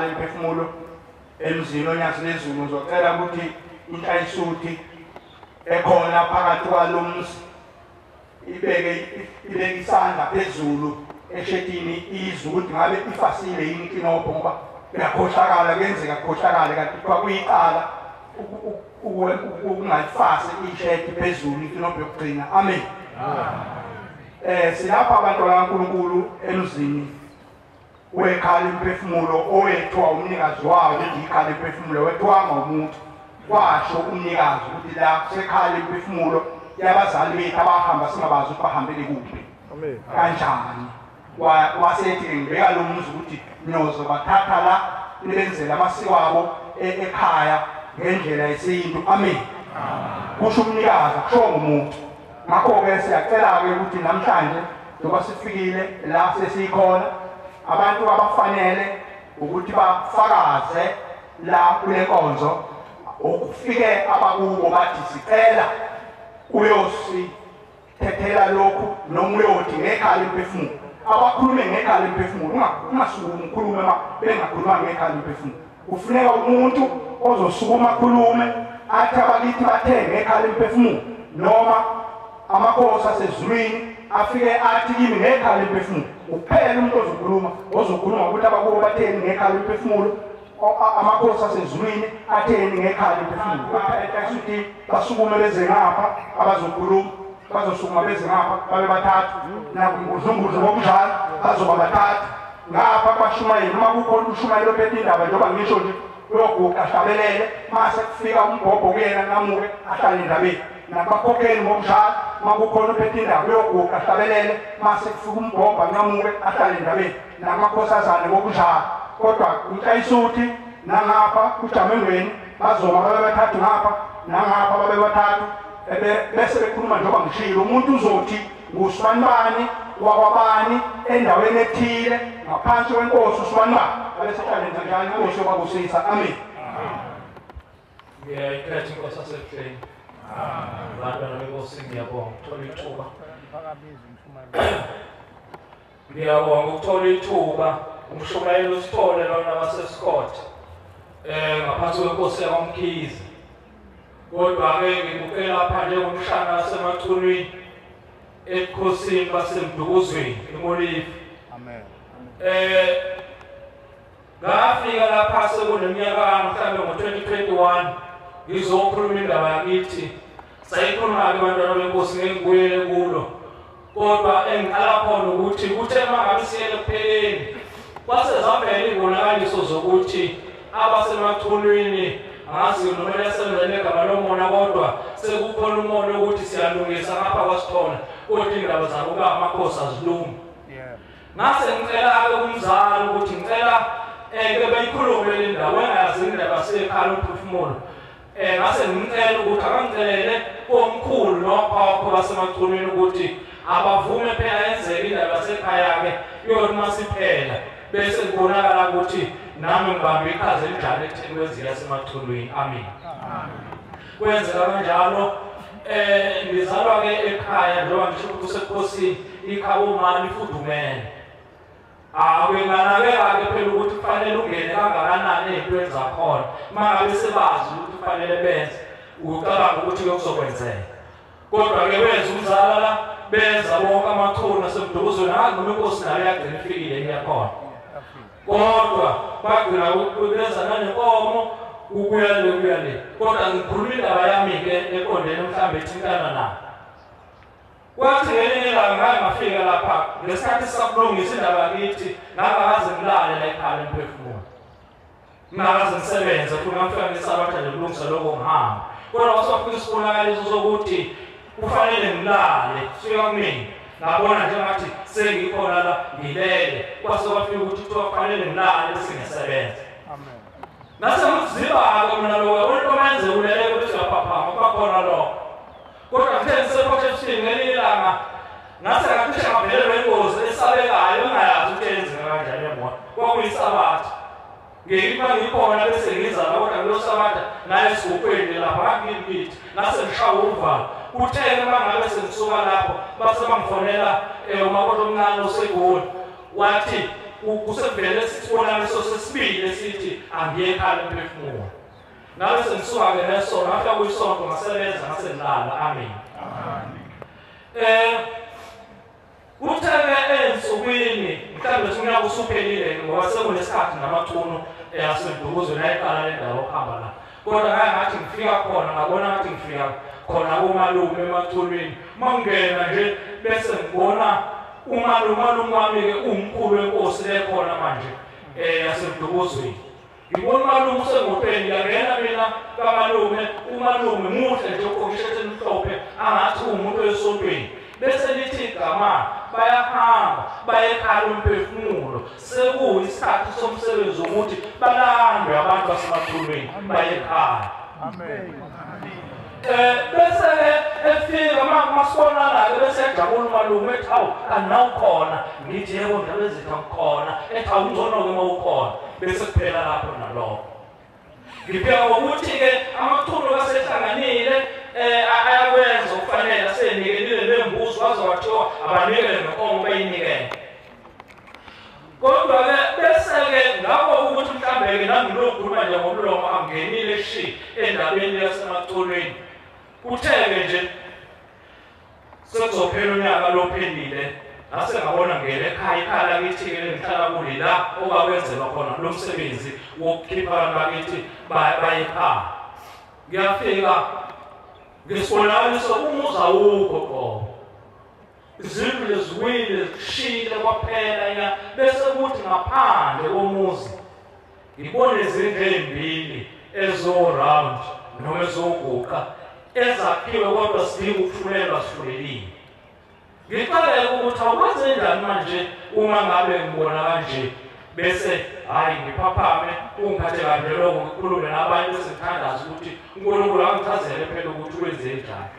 ekhala imphefumulo emzini oNyazi lezulu. Ngizocela ukuthi inhlayisuthi ekhona phakathi kwalomzi ibeke isandla phezulu eshetini izwe ukuthi ngabe ifasile yini inkinobho, ngoba kuyakhohlakala, kuyenzeka kukhohlakale, kanti kuthiwa kuyicala ukungayifasi ishethi phezulu inkinobho yokugcina. Amen. Silapha abantu bakaNkulunkulu emzini wekhala imphefumulo owethiwa umnikazi wawo ukuthi ikhala imphefumulo wethiwanga umuntu, kwasho umnikazi ukuthi la kusekhala imphefumulo yabazali bethu abahamba singabazi ukuthi bahambele kuphi kanjani. Wasethi ngibeka lo muzi ukuthi niyozobathatha la nibenzele amasiko abo ekhaya ngendlela yesintu. Amen. Kusho umnikazi, kusho umuntu. Ngakho-ke siyacela-ke ukuthi namhlanje njengoba sifikile la sesikhona, abantu abafanele ukuthi bafakaze la kule nkonzo ukufike abakubo bathi sicela uyosithethela lokhu noma uyothi ngekhala imphefumulo. Abakhulume ngekhala imphefumulo, ungasukumi ukhulume uma bengakhuluma ngekhala imphefumulo. Kufuneka umuntu ozosukuma akhulume athi abakithi bathe ngekhala imphefumulo, noma amakhosi asezulwini afike athi kimi ngekhala imphefumulo. Kuphela umuntu ozokhuluma ukuthi abakubo batheni ngekhala imphefumulo, amakhosi asezulwini atheni ngekhala imphefumulo. Ukuthi basukume beze ngapha abazokhuluma, bazosukuma beze ngapha babe bathathu, nakungudlungudlu ngokunjalo bazoba bathathu ngapha kwashumayela. Uma kukhona ushumayela ophethe indaba, njengoba ngisho nje, uyoguqa ahlabelele, mase kufika umbhobho kuyena namuke ahlale endabeni. Nabakhokheli ngokunjalo, uma kukhona ophethe indaba uyoguqa ahlabelele, mase kufika umbhobho anqamuke ahlale endabeni. Namakhosazane ngokunjalo. Kodwa inhlayisuthi nangapha kujamengweni bazoma babe bathathu ngapha nangapha babe bathathu, bese bekhuluma njengoba ngishilo. Umuntu uzothi ngusibanibani wakwabani endaweni ethile ngaphansi kwenkosi usibanibani, abesehlale njani inkosi yobabusisa. Amen. Ngiyayikhetha inkosi yasebuhleni. Bantwana benkosi, ngiyabonga ukuthola ithuba. Ngiyabonga ukuthola ithuba. Umshumayeli usithole lona waseScott ngaphansi kwenkosi yakwaMkhize. Kodwa-ke ngibuke lapha njengomshana waseMachunwini ebukhosini baseMdukuzweni eMolive. Amen. Ngafika lapha sekuneminyaka mhlawumbe ngo-2021 ngizokhuluma indaba yakithi. Sayikhuluma-ke bantwana benkosi, ngeke ngibuyele kulo. Kodwa engiqala khona ukuthi kuthe uma ngabe siyele ekupheleni kwase zavela iy'bonakaliso zokuthi abaseMachunwini angazi noma liyasebenza negama lomona, kodwa sekukhona umona ukuthi siyalungisa ngapha kwasithola, kodwa iy'ndaba zabo kuba amakhosi azilungi. Ngase ngicela-ke kumzali ukuthi ngicela ke beyikhulume le ndaba, engayazi indaba sekhala umphefumulo. Ngase ngimcela ukuthi akangicelele komkhulu nokhokho baseMachunwini ukuthi abavume phela yenzeke indaba yasekhaya-ke iyothi uma siphela bese kubonakala ukuthi nami ngibambe iqhaza elinjani ekutheni kwenzeka yaseMachunwini. Amen. Kwenzeka kanjalo. Ngizalwa-ke ekhaya njengoba ngisho ukuthi kusebukhosini, ikhaya umama ifudumele. Akwenganakeka-ke phela ukuthi kufanele ungene kangakanani ey'ntweni zakhona. Uma ngabe sebazi ukuthi kufanele benze, ucabanga ukuthi kuzokwenzeka. Kodwa-ke wenza umzala la, benza bonke amaChunu aseMdukuzweni, angazi noma inkosi nayo yagcina ifikile iyakhona. Kodwa bagcina benza nanenkomo ukuya le kuya le. Kodwa ngikhuluma indaba yami-ke eqondene mhlawumbe ethintana nayo. Kwathi ngelinye ilanga ngake ngafika lapha ngesikhathi sisakulungisa indaba yakithi, ngangakaze ngilale la ekhaya emphefumulo, ngingakaze ngisebenze futhi ngafika ngesabatha nje kulungisa lokho ngihamba. Kodwa kwase kwafika isibonakaliso sokuthi kufanele ngilale, sifika kumina ngabona njengathi sengikhona la ngilele. Kwase kwafika ukuthi kuthiwa kufanele ngilale bese ngiyasebenza. Amen. Ngase ngiziba-ke mina lokho, into menze ulele ukuthi uyaphaphama kuba khona lokho. Kodwa ngithe ngisePort ngelinye ilanga ngase ngacishe ngavelelwa ingozi esabekayo engayazi ukuthi yenzeka kanjani emoto. Kwakuyisabatha. Ngithi uma ngikhona bese ngizala, kodwa kulo sabatha naye esigubheni lapha ngangilikithi ngase ngishawa uvalo. Kuthe uma ngabe sengisuka lapho base bangifonela umakoti omncane oseGoli, wathi kusevele sisibonakaliso sesibili esithi angiye ekhaya lomphefumulo. Ngabe sengisuka-ke nesonto, ngafika kuyisonto ngasebenza ngasenilala. Amen. Kuthe-ke ensukwini mhlawumbe unyaka usuphelile ngoba sekunesikhathi namathunu aseMdukuzweni ayiqala le ndawo okuhamba la. Kodwa ngake ngathi ngifika khona ngabona ngathi ngifika khona kumalume emathunwini. Uma ngingena nje bese ngibona umalume wami-ke uwumkhulu wenkosi lekhona manje yaseMdukuzweni. Ngibona umalume usemotweni, ngiyangena mina kamalume, umalume muhle nje ugqoke ishethi elimhlophe angathi uwumuntu wesontweni. Bese lithi igama bayahamba baye ekhaya lomphefumulo, sekuyisikhathi somsebenzi wokuthi balandwe abantu basemathunweni baye ekhaya. Bese-ke efika masibonana-ke bese ejabula umalume ethi hawu kanti nawukhona, ngithi yebo ndaba ezitha ngikhona, ethi hawu ngcono-ke uma ukhona, bese kuphela lapho nalokho. Ngibheka ngokuthi-ke amathunu kasehlanganile ayakwenza okufanele, asenikelile nembuzi waze wathiwa abanikele nenkomo bayinikele. Kodwa-ke bese-ke ngakho ukuthi mhlawumbe-ke nami ngilokhuluma nje ngomlomo angenile shi endabeni yasemathunwini. Kuthe-ke nje sekuzophela unyaka lophelile, ngase ngabona ngene ekhaya, ikhaya lakithi-ke lengihlala kuli la okwakwenzelwa khona lo msebenzi wokukhipha abantu bakithi baye ekhaya. Ngiyafika ngisibonakaliso umuzi awukho qobo, izindlu leziwile zishile kwaphela nya, bese kuthi ngaphandle komuzi ngibone izindlu ezimbili ezo-round noma ezoguqa ezakhiwe kodwa sidinga ukuthulelwa sifulelile. Ngixakeke ukuthi awukwenze njani manje uma ngabe ngibona kanje, bese hhayi ngiphaphame kungiphathe kabi lokho, ngikhulume nabanye bese ngithandaza ukuthi uNkulunkulu angichazele phela ukuthi wenze njani.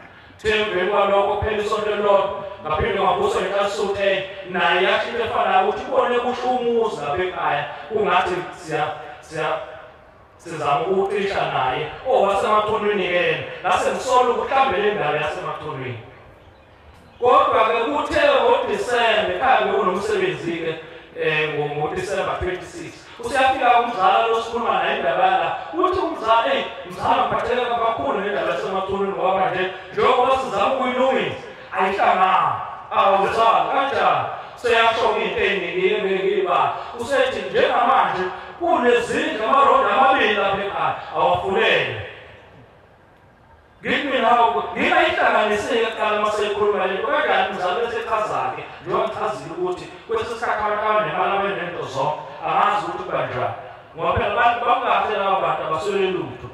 Emveni kwalokho phela isonto elilodwa ngaphinde ngavuswa inhlasuthe naye yasho into efanayo ukuthi ubone kusho umuzi lapha ekhaya kungathi sizama ukucisha naye owasemathunwini-ke, ngase ngisola ukuthi mhlawumbe le ndawo yasemathunwini. Kodwa-ke kuthe ngoDisemba ekhaya bekunomsebenzi-ke ngoDisemba 26 useyafika umzala lo sikhuluma naye indaba yala, uthi umzala eyi mzala ngiphatheke kakhulu ngendaba yasemathunwini ngoba manje njengoba sizama ukuyilungisa ayihlangani. Awu mzala kanjani? Seyasho-ke into ey'ningi engiyibala, usethi njengamanje kunezindlu amarondi amabili lapha ekhaya awafulele. Ngithi mina ngingayihlanganiseki kuqala uma seyikhuluma le nto kanjani mzala bese echaza-ke njengoba ngichazile ukuthi kwesinye isikhathi abantu abanemali abanento zonke angazi ukuthi kanjani ngoba phela abantu bangahle laba bantu abaswele lutho.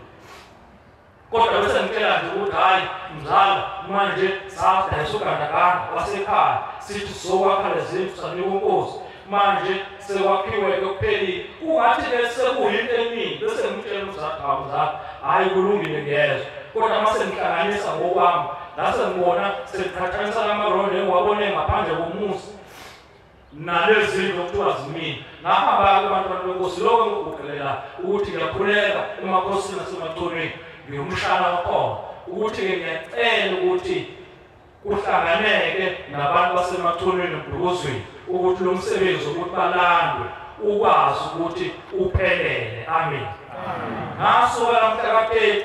Kodwa bese ngitshela nje ukuthi hhayi mzala manje sadayisa ugandaganda wasekhaya sithi sizokwakha lezi zindlu sanika unkosi, manje sekwakhiwe-ke kuphelile, kungathi-ke sekuyinto eningi. Bese ngimtshela umzala hawu mzala hhayi kulungile ngiyezwa, kodwa uma sengihlanganisa ngokwami ngase ngibona sengiqhathanisa lamarondo engiwabone ngaphandle komuzi nalezi zinto okuthiwa zimile. Ngahamba-ke bantwana benkosi lokho engikuguqulela ukuthi ngiyakhuleka emakhosini nasemathunwini ngiyumshana wakhona ukuthi-ke ngiyacela ukuthi kuhlanganeke nabantu basemathunwini eMdukuzweni ukuthi lo msebenzi wokuthi balandwe ukwazi ukuthi uphelele. Amen. Ngasuka lamhla ka-30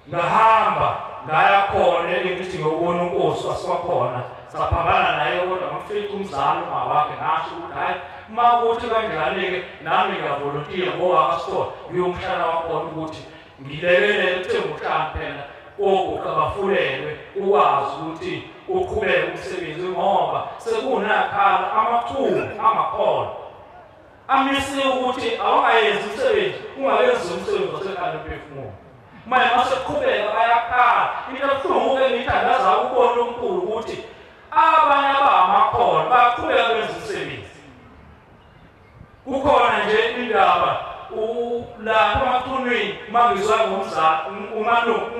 ngahamba ngaya khona engithi ngiyobona unkosi wasekhona, saphambana naye kodwa ngamfica umzali uma wakhe, ngasho ukuthi hhayi uma kuthi kanjani-ke nami ngiyavolontiya ngoba akasithola ngiyumshana wakhona ukuthi ngilekelele kuthenga utshani phela oguqa bafulelwe ukwazi ukuthi uqhubeke umsebenzi ngoba sekunakhala amathuba angakhona amisiwe ukuthi awungayenzi umsebenzi ungayenzi umsebenzi wasekhaya lomphefumulo. Manje mase kuqhubeka bayakhala. Into ebuhlungu-ke ngiyithandaza ukubona omkhulu ukuthi abanye abamakhono bayaqhubeka benza umsebenzi. Kukhona nje indaba lapha emathunwini uma ngizwa ngomzali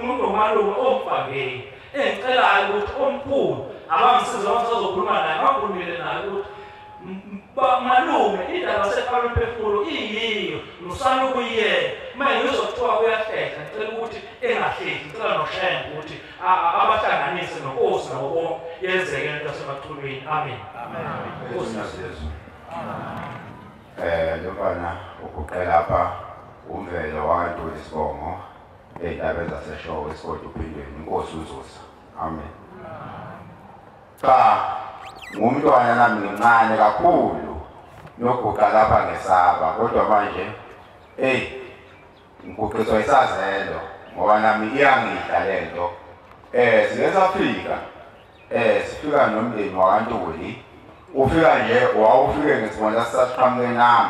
umuntu omalume omfakeli engicelayo ukuthi omkhulu abangisiza basazokhuluma naye, ngakhulumile naye ukuthi malume indaba yasekhaya lomphefumulo iyiyo musana ukuyiyeka. Manje ngizwa kuthiwa uyahlehla, ngicela ukuthi engahlehli, ngicela noShembe ukuthi abahlanganise nonkosi nabo bonke yenzeke lento yasemathunwini. Amen. Nkosi Jesu. Lomfana uguqe lapha umvelo wakaNtuli Sibongo ey'ntabeni zaseShowe esigodi uphindweni inkosi uZusa. Amen. Cha, ngumntwana nami ngincane kakhulu noguqa lapha ngesaba, kodwa manje hey ngiguqiswa isazelo ngoba nami iyangidla lento. Sike safika sifika nomndeni wakaNtuli, ufika nje wawufike ngesibonda sasiqhamuke nami.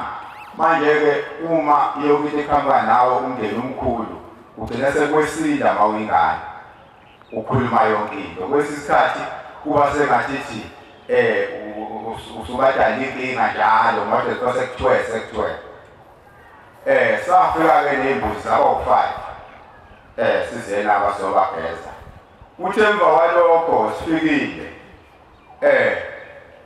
Manje-ke uma yonke into iqhamuka nawe umndeni omkhulu ugcina sekwesila uma uyingane ukhuluma yonke into. Kwesinye isikhathi kuba sengathi usubadala inkinga njalo ngoba sekuthiwe sekuthiwe. Safika-ke ney'mbuzi zaba u-5 size nabo sizobageza. Kuthe emva kwalokho sifikile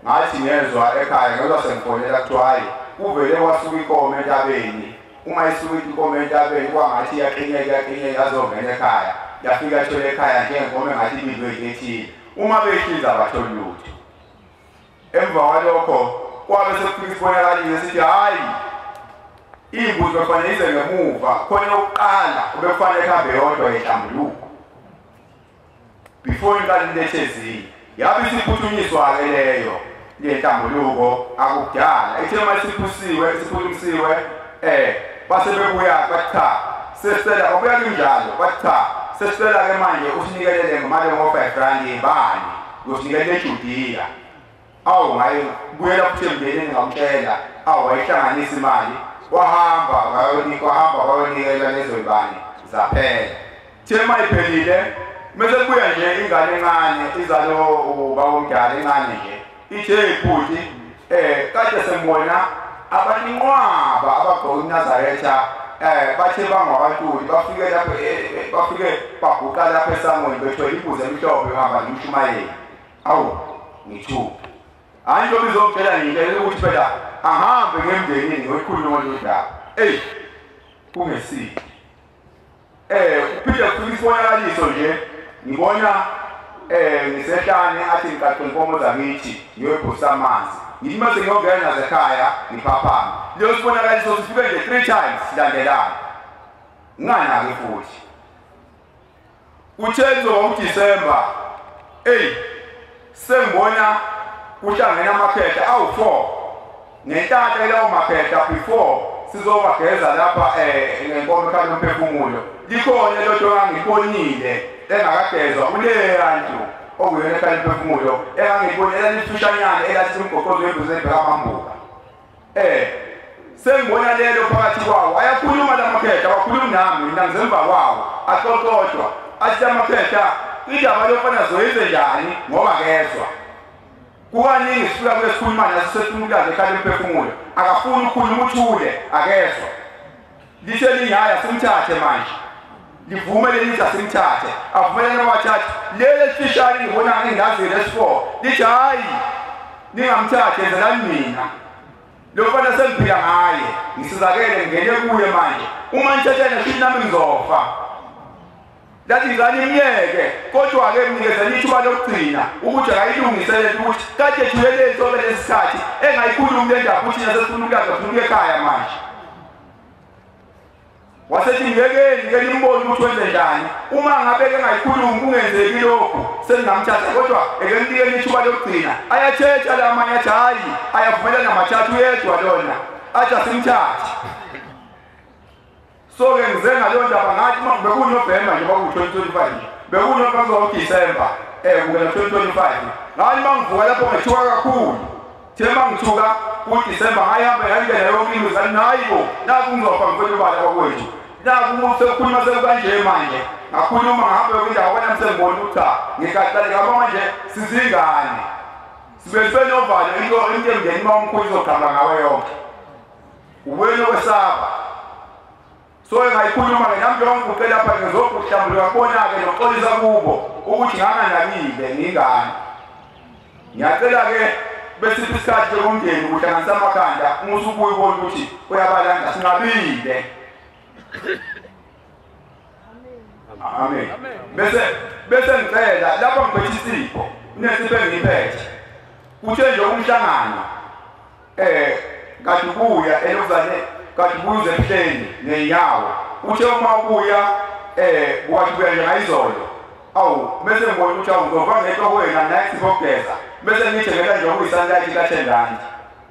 ngathi ngezwa ekhaya ngezwa sengifonela kuthiwa hayi kuvele kwasuka inkomo entabeni. Uma isuka inkomo entabeni kwangathi iyaqinyeka iyaqinyeka yazongena ekhaya, yafika yathola ekhaya njengenkomo engathi ibidwe into ethile. Uma behlinza abatholi lutho. Emva kwalokho kwabe sekufika isibonakaliso sithi hhayi iy'mbuzi bekufanele ize ngemuva, khona yokuqala ubekufanele kuhambe yodwa yenhlambuluko before iqala ilethe ezinye. Yabe isiphuthunyiswa-ke leyo lenhlambuluko akudala. Ithe uma isiphusiwe isiphuthunyisiwe base bebuya bathi cha sesicela, babuya kunjalo bathi cha sesicela-ke manje usinikelele ngemali ngo-5 rand yebani uyosinikelele eJudiya. Awu ngaye buyela futhi emndenini ngamtshela, awu wayihlanganisa imali wahamba wahamba wayonikela lezo y'bani zaphela. Ithe uma iphelile mase kubuya nje ingane encane izalo ubaba omdala encane nje ithe ibhuti kade sembona abantu inqwaba abagqoka iNazaretha bathe bangwakantuli bafike lapho bafike baguqa lapha esangweni bethwele imbuzi emhlophe behamba nomshumayeli. Awu ngithuka hayi njengoba izongitshela ngitshela ukuthi phela ahambe ngemndenini ngoyikhuluma lolu daba. Eyi kungesile. Kuphinde kufika isibonakaliso nje ngibona ngisehlane athi ngiqaqe inkomo zakithi ngiyoyiphusa amanzi. Ngithi mase ngiyongena nazo ekhaya ngiphaphame. Leyo sibonakaliso sifike nje 3 times silandelana. Nginganaki futhi. Kuthe kuzoba uDisemba eyi sengibona kuhlangene amakhehla awu-4 ngenhlanhla lawo makhehla before sizobageza lapha ngenkomo ekhaya lomphefumulo likhona lodwa engangibonile engakagezwa kuleya ndlu okuyona ekhaya lomphefumulo engangibonile elalifishanyana elathi umgoqozo wembuzi ebheka amambuka. Sengibona lelo phakathi kwawo ayakhuluma la makhehla, awakhulumi nami mina ngizemva kwawo axoxodwa athi la makhehla indaba lofana zoyenze njani ngoba kezwa. Kukaningi sifika kulesikhuluma naso sesifuna ekhaya lomphefumulo akafuni ukukhuluma uthule akezwa. Lithe linye hhayi asimthathe manje, livume lelithi asimthathe, avumelane bathathe leli elifishane ngibona engaziyo lesi-4 lithi hhayi ningamthathi yenzelani mina lo mfana sengiphila ngaye ngisizakele ngingene kuye manje uma nithathene futhi nami ngizofa. Lathi ngicela imyeke kodwa-ke mnikezeni ithuba lokugcina ukuthi akayilungisele ukuthi kade ethuleleni sonke lesi sikhathi engayikhulumi le ndaba ukuthi nasesifuna ukulaza funa ukuya ekhaya manje. Wasethi ngiyekeni ngike nimbone ukuthi wenze njani uma ngabe-ke engayikhulumi kungenzeki lokhu sengingamthatha kodwa eke ninikeni ithuba lokugcina. Ayathetha la amanye athi hhayi ayavumelana mathathu uyedwa lona athi asimthathe. So-ke ngize ngaleyo ndaba ngathi bekunoVemba nje kwakuwu-2025 nje bekunoVemba ngoDisemba kungena 2025 ngathi uma ngivuka lapho ngethuka kakhulu. Thina uma ngithuka kuDisemba ngayihamba ngayingena yonke imizi ngathi hayi bo naku ngizofa mfowethu ubala kwakwethu naku sekukhuluma sekukanje manje. Ngakhuluma ngahamba yonke indawo kwanami sengibona ukuthi cha ngikaqale ngaba manje sizingane sibe sibenovalo into emndeni uma umkhulu izoqhamuka ngawe yonke uwena okwesaba. So ngayikhuluma-ke nami njengoba ngiguqe lapha ngizokuhlambuluka kubona-ke nokuxolisa kubo ukuthi nganganakile ngiyingane. Ngiyacela-ke besiphi isikhathi njengomndeni ukuhlanganisa amakhanda uma usubuya ubone ukuthi uyabalanda sinqabile. Amen. Bese ngicela lapha ngiphethe isipho, kunesipho engiyiphethe. Kuthe nje umhlangano Kade ubuya elokuzane kade ubuya ebuhleni ngenyawo uthe uma ubuya wathi ubuya njengayizolo awu bese ngibona ukuthi awu ngizova ngetohwena naye sibogeza bese ngithengela nje okuyisandathi ka-10 rand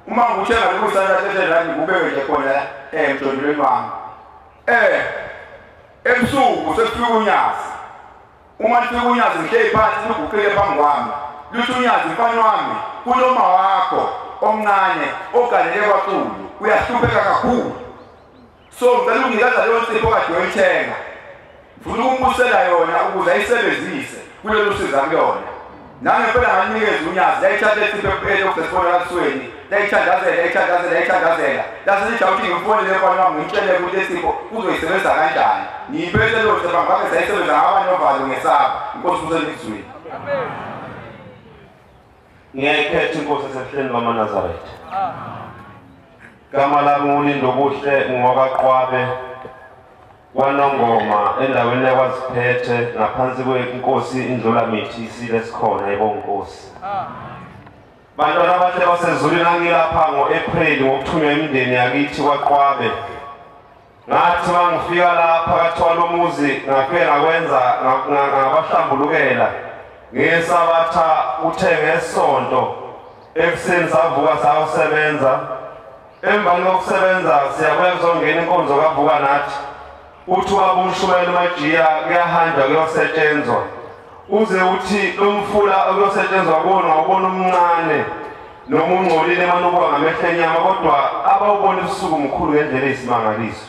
uma ngikuthenga lokhu kuyisandathi ka-10 rand ngikubeke nje khona emjondolweni wami. Ebusuku sekufika unyazi, uma lifika unyazi ngihleli phansi luguqile phambi kwami luthi unyazi mfana wami kuloma wakho omncane ogalele kwaXulu uyahlupheka kakhulu, so ngicela unginikeza leyo nsipho kade uyithenga ngifuna ukumbusela yona ukuze ayisebenzise kulolu siza kuyona. Nangempela nganikeza unyazi layithatha insipho elokusesibonakalisweni layithandazela layithandazela layithandazela lase lithi awuthi ngimfonele mfana wami ngimtshele ukuthi lesipho uzoyisebenzisa kanjani. Ngiyiphethe leyo nsipho ngake sayisebenza ngaba novalo ngesaba. Inkosi uselizweni. Ngiyayikhetha inkosi esehleni lwamaNazaretha. Gama lami uLindokuhle ngowakwaQwabe kwaNongoma endaweni yakwaZiphethe ngaphansi kwenkosi Indlulamithi isile esikhona ibonkosi. Bantwana abahle basezulwini angilapha ngo-April ngokuthunywa imindeni yakithi kwaQwabe. Ngathi mangifika lapha kathiwa lo muzi ngafike ngakwenza ngabahlambulukela. Ngesabatha uthe ngesonto ekuseni savuka sayosebenza. Emva kokusebenza siyabuya kuzongena inkonzo kavuka nathi. Uthi ubaba umshumayeli Majiya kuyahanjwa kuyosetshenzwa. Uze uthi lo mfula okuyosetshenzwa kuwona ngawubona umncane noma ungcolile emane ubuka ngamehlo enyama kodwa abawubona ebusuku mkhulu ngendlela eyisimangaliso.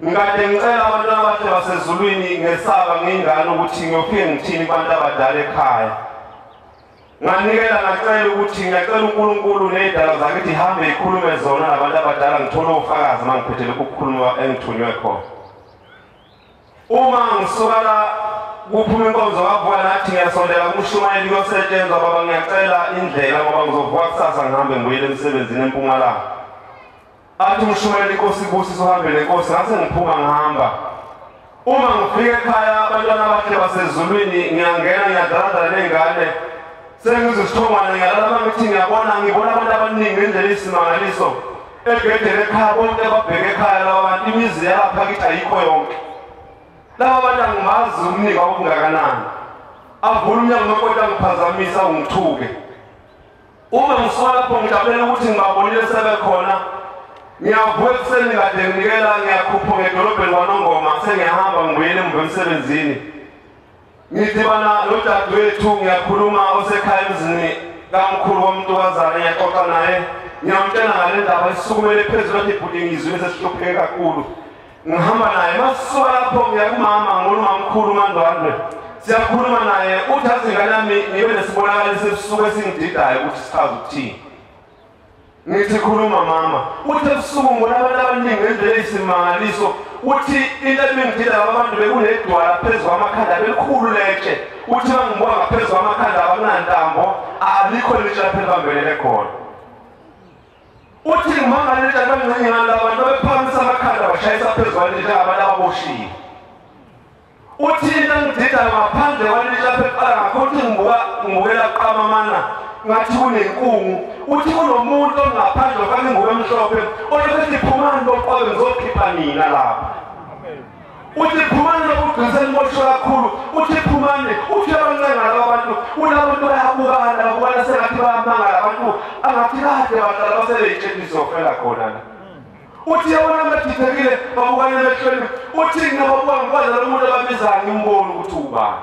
Ngikade ngicela abantwana abahle basezulwini ngesaba ngiyingane ukuthi ngiyofike ngithini kubantu abadala ekhaya. Nganikela ngacela ukuthi ngiyacela uNkulunkulu nezidalwa zakithi ihambe ikhulume zona nabantu abadala ngithole ufakazi uma ngiphethe lokhu kukhuluma engithunywe khona. Uma ngisuka la kuphuma inkonzo kavuka nathi ngiyasondela kumshumayeli kuyosetshenzwa baba ngiyacela indlela ngoba ngizovuka kusasa ngihambe ngibuyele emsebenzini eMpumalanga. Athi umshumayeli inkosi ibusiso uhambe nenkosi ngase ngiphuma ngihamba. Uma ngifika ekhaya abantwana abahle basezulwini ngiyangena ngiyadladla ney'ngane sengizosithongwana ngiyalala uma ngithi ngiyabona ngibona abantu abaningi ngendlela eyisimangaliso egedeni ekhaya bonke babheke ekhaya laba bantu imizi yalapha kithi ayikho yonke. Laba bantu angimazi umniki wabo kungakanani. Avula umnyango nomakoti angiphazamisa ungithuke. Uma ngisuka lapho ngijabulela ukuthi ngibabonile sebekhona. Ngiyavuka ekuseni kade nginikela ngiyakhuphuka edolobheni kwaNongoma sengiyahamba ngibuyele emuva emsebenzini. Ngidibana nodadewethu ngiyakhuluma osekhaya emzini kamkhulu womntukazana ngiyaxoxa naye ngiyamtshela ngale ndaba isukumele phezulu athi bhuti ngizwile sesihlupheke kakhulu. Ngihamba naye masisuka lapho ngiya kumama ngibona umamkhulu uMandwandwe siyakhuluma naye uthi azi ingane yami ngibe nesibonakaliso ebusuku esingididayo ukuthi sichaze ukuthini. Ngithi khuluma mama uthi ebusuku ngibona abantu abaningi ngendlela eyisimangaliso uthi into ebingidida laba bantu bekunedwala phezu kwamakhanda belikhulu letshe uthi mangibuka ngaphezu kwamakhanda akunantambo alikho litshe lapho elibambelele khona. Uthi ngimangale litshe abancane laba bantu bephakamisa amakhanda bashayisa phezu kwaleli njengabantu ababoshiwe. Uthi into engidida ngaphandle kwaleli lapho eqala ngakho uthi ngibukela kuqamamana ngathi kunenkungu uthi kunomuntu ongaphandle ofake ingubo emhlophe olokhu ethi phumani boqwabe ngizokhipha nina lapha. Uthi phumani lokugcisa niboshwe kakhulu uthi phumani uthi abancenga laba bantu unabantu bayabukana babukana sengathi bayamangala abantu angathi kade badala basebeyitshela izofela khona la. Uthi yabona amadidekile babukana emehlweni uthi ngingababuka ngikwazi lo muntu ababizayo ngimbone ukuthi ubani.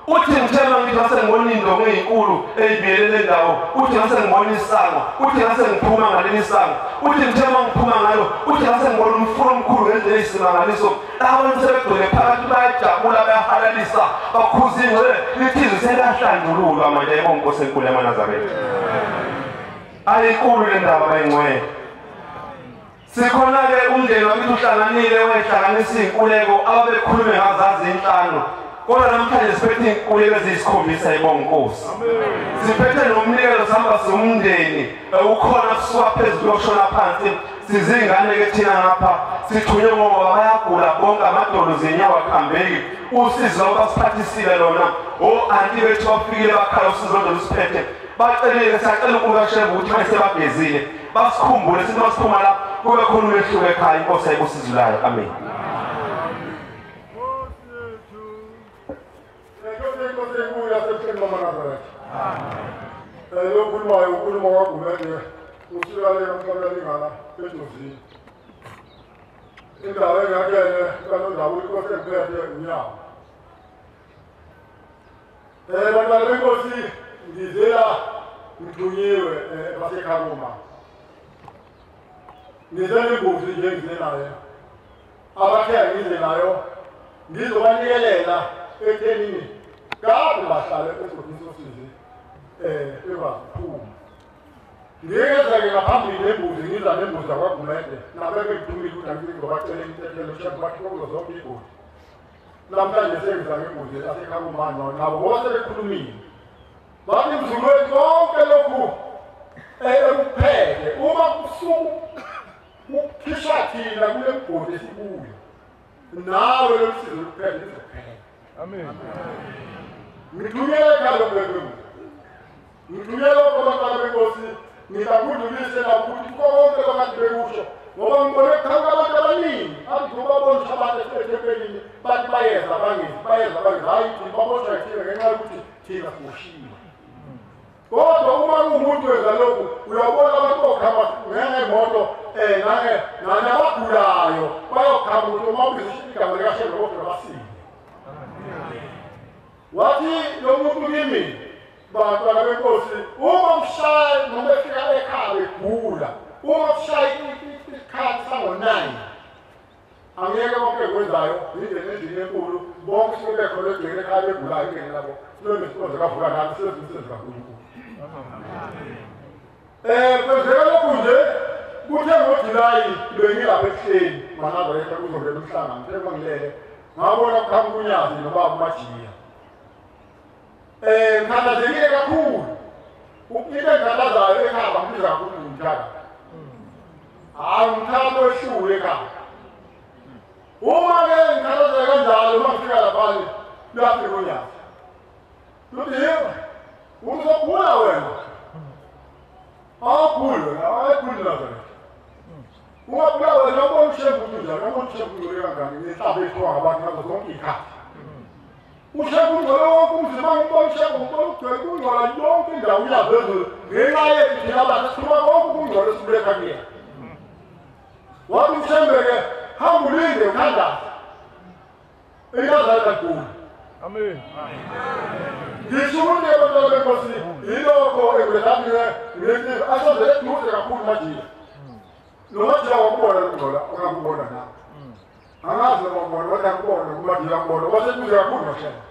Uthi ngithema ngithi ngase ngibona indonga eyinkulu eyibiyele le ndawo uthi ngase ngibona isango uthi ngase ngiphuma ngaleli sango uthi ngithema ngiphuma ngalo uthi ngase ngibona umfula omkhulu ngendlela eyisimangaliso abantu sebegcwele phakathi bayajabula bayahalalisa bakhuza ingcwele lithi izwi selahlanjululwa manje ayibonga inkosi enkulu yamaNazaretha. Ayinkulu le ndaba bayingcwele. Sikhona-ke umndeni wakithi uhlanganile wehlanganisa iy'nkuleko ababekhulume ngazazi inhlanu kodwa namhlanje siphethe iy'nkuleko eziyisikhombisa ibonga inkosi. Siphethe nomnikelo sihamba siwumndeni ukhona kusuka phezulu kuyoshona phansi sizingane-ke thina ngapha sithunywe ngoba bayagula bonke amadolo zinyawo akuhambeki usizo lwabo basiphathisile lona o-anti bethu bafikile bakhala usizo lolu lusiphethe. Bacelile siyacela uNkulunkulu kaShembe ukuthi mase bagezile basikhumbule sithi masiphuma la kube khona umehluko ekhaya. Inkosi ayibusizwe layo. Amen. Lokhulumayo ukhuluma kwaGumede usuka le kamhlabuyalingana eJozini. Indawo engakene kaNondawo inkosi engiphethe unyawo. Bantwana benkosi ngizela ngithunyiwe basekhaya. Ngize nembuzi nje ngize nayo. Abathe ngize nayo ngizobanikelela ekuthenini kade bahlale esigodini sosizi ebaphuma. Ngiyeza-ke ngaphambili nembuzi ngiza nembuzi yakwaGumede nabeke ngithumile ukuthi angizobacela intethelelo Shembe bathi kuzo zonke iy'godi. Namhlanje sengiza ngembuzi yasekhaya kumama nabo ngoba sebekhulumile. Bathi mzulu wethu konke lokhu ekupheke uma kukhishwa thina kule mgodi esikuyo nawe lolu sizo luphele lizophela. Amen. Ngithumele ekhaya lokho. Ngithumele lokho abantwana benkosi ngizakudlulisela ukuthi konke lokade bekusho ngoba ngibone kuqhamuka abantu abaningi ababonisa abantu ethempelini bathi bayeza bangezi bayeza bangezi. Hayi thina baboshwa thina ngenxa yokuthi thina siboshiwe. Kodwa uma umuntu wenza lokhu uyabona abantu okhamba ngemoto nabagulayo bayokhamba ukuthi uma ubiza igama likaShembe kodwa basile. Wathi lo muntu kimi bantwana benkosi uma mshaya noma efika ekhaya begula uma kushaya isikhathi sango-9 angeke konke kwenzayo ngingene endlini enkulu bonke suke bekhona egcekeni ekhaya begulayo ingene nabo sibe nesikonzo kavuka nathi sibe umsebenzi kaNkulunkulu. Kwenzeka lokhu nje kuthe ngoJulayi bengilapha ekuseni maNazaretha kuzongena umhlangano kuthe mangilele ngabona kuqhamuka uNyazi nobaba uMajiya. Ngikhathazekile kakhulu. Into engikhathazayo ekhaya ngibiza kakhulu ngumthakathi. Hhayi umthakathi wehlule ekhaya. Uma-ke ngikhathazeka kanjalo uma ngifika laphana luyafika uNyazi. Luthi yebo, uzogula wena. Awuguli wena, awuguli Nazaretha. Ungagula wena ubona uShembe ukuthi unjani, ubona uShembe ungcole kangani ngenhlaba ethiwa ngabantu ngazo zonke iy'khathi. uShembe ungcole wonke umzimba ngibona uShembe ngibona ugcwele kungcola yonke indawo uyavezulu ngenxa yethu thina abantu sikhuluma konke ukungcola esikuletha kuyena. Wathi uShembe-ke hamba ulinde uthandaze. INazaretha ligula. Amen. Ngisho umuntu abantwana benkosi yilokho ekulethamile ngithi asondele eduze kakhulu Majiya. Lo Majiya wakubona lokungcola ongakubona nawe. Angazi noma ngibona kodwa ngikubona kuMajiya ngibona waseduze kakhulu noShembe.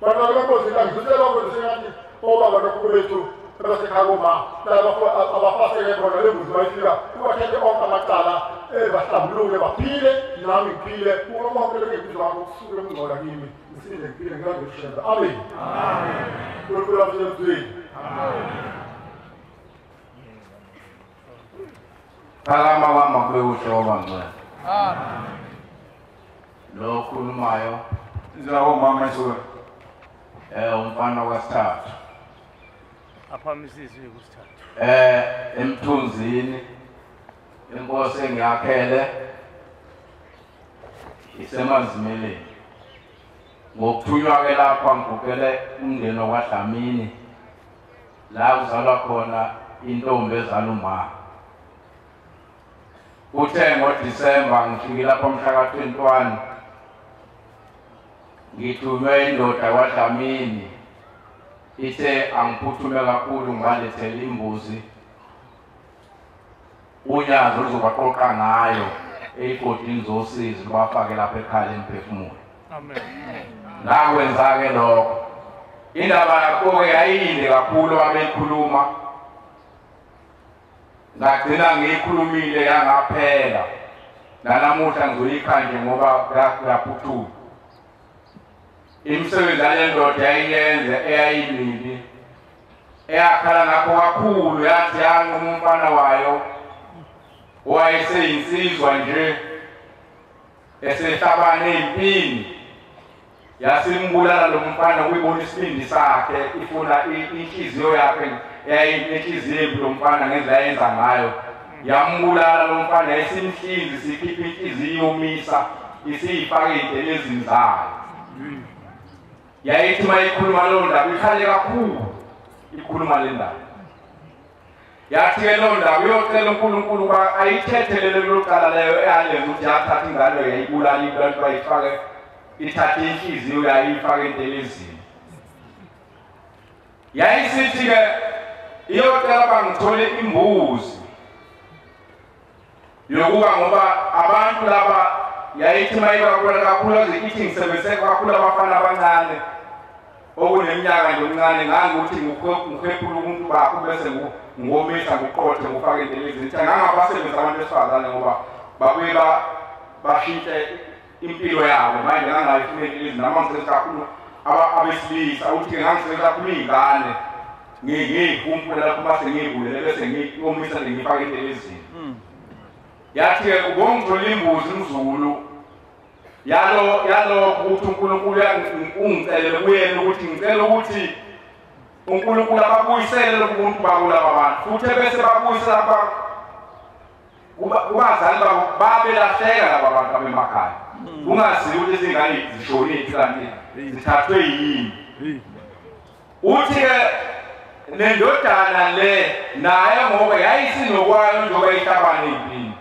Bantwana benkosi ngizwise lokho nje sengathi obaba nokhokho bethu abasekhaya koma laba abafaseke khona le mbuzi bayifika kubathethe onke amacala bahlambuluke baphile nami ngiphile uma konke lokhu engikuzwa ngakho kusuke kungcola kimi ngisinde ngiphile ngilandele uShembe. Amen. Unkulunkulu asemzweni. Phakama kwami kube kuhle kwabangcwele. Amen. Lo okhulumayo izawomama isuke umfana kwasithathu aphamisizwe kusithathu emthunzini inkosi engiyakhele isemanzimeleni. Ngokuthunywa ke lapha ngigugele umndeni wakwaDlamini la kuzalwa khona intombi ezala uma. Kuthe ngoDisemba ngifike lapha mhla ka-21 ngithunywe indoda kwaDlamini ithe angiphuthume kakhulu ngibalethele imbuzi unyazi oluzobaqoqa ngayo ey'godini zosizi lubafake lapha ekhaya lemphefumulo. Amen. Ngakwenza-ke lokho. Indaba yakho-ke yayinde kakhulu abeyikhuluma. Ngagcina ngiyikhulumile yangaphela. Nanamuhla ngizoyikha nje ngoba kuyaphuthuma. Imisebenzi yale ndoda yayiyenze eyayimibi eyakhala ngakho kakhulu yathi yanquma umfana wayo wayeseyinsizwa nje esehlabane empini Yasimbulala lo mfana kuyibona isibindi sakhe ifuna inhliziyo yakhe yayinenhliziyo embi lo mfana ngendlela ayenza ngayo. Yambulala lo mfana yayisimhlinzi sikhipha inhliziyo yomisa isiyifake ey'ntelezini zayo. Yayithi uma ikhuluma leyo ndaba ikhale kakhulu ikhuluma le ndaba. Yathi-ke leyo ndaba uyocela uNkulunkulu ukuba ayithethelele lelo cala leyo eyalenza ukuthi yathatha ingane yayibulala ibulala bayifake ithathe inhliziyo yayifake entelezini. Yayisithi-ke iyocela bangithole imbuzi yokuba ngoba abantu laba yayithi mayibabulala kakhulu ithi ngisebenzise kakhulu abafana abancane okuneminyaka nje omncane ngangokuthi ngihwephula ubuntu bakho bese ngomisa nguqothe ngufake entelezini. Ithi ngangabasebenzisa abantu besifazane ngoba babuye bashintshe impilo yabo manje ngangayifuna entelezini noma ngisebenzisa kakhulu abesilisa ukuthi ngangisebenzisa kakhulu iy'ngane ngiy'humpula lapho mase ngiy'bulele bese ngiyomisa nje ngiyifake entelezini. Yathi-ke ubongithola imbuzi mzukulu yalokho ukuthi uNkulunkulu ungicelele kuyena ukuthi ngicela ukuthi uNkulunkulu ababuyisele lobuntu babo laba bantu futhi bese babuyisela kubazali babo babelahleka laba bantu abemakhaya kungaziwa ukuthi izingane zishonephi kanti zithathwe yini. Uthi-ke nendodana le naye ngoba yayisinokwayo njengoba ihlabane empini.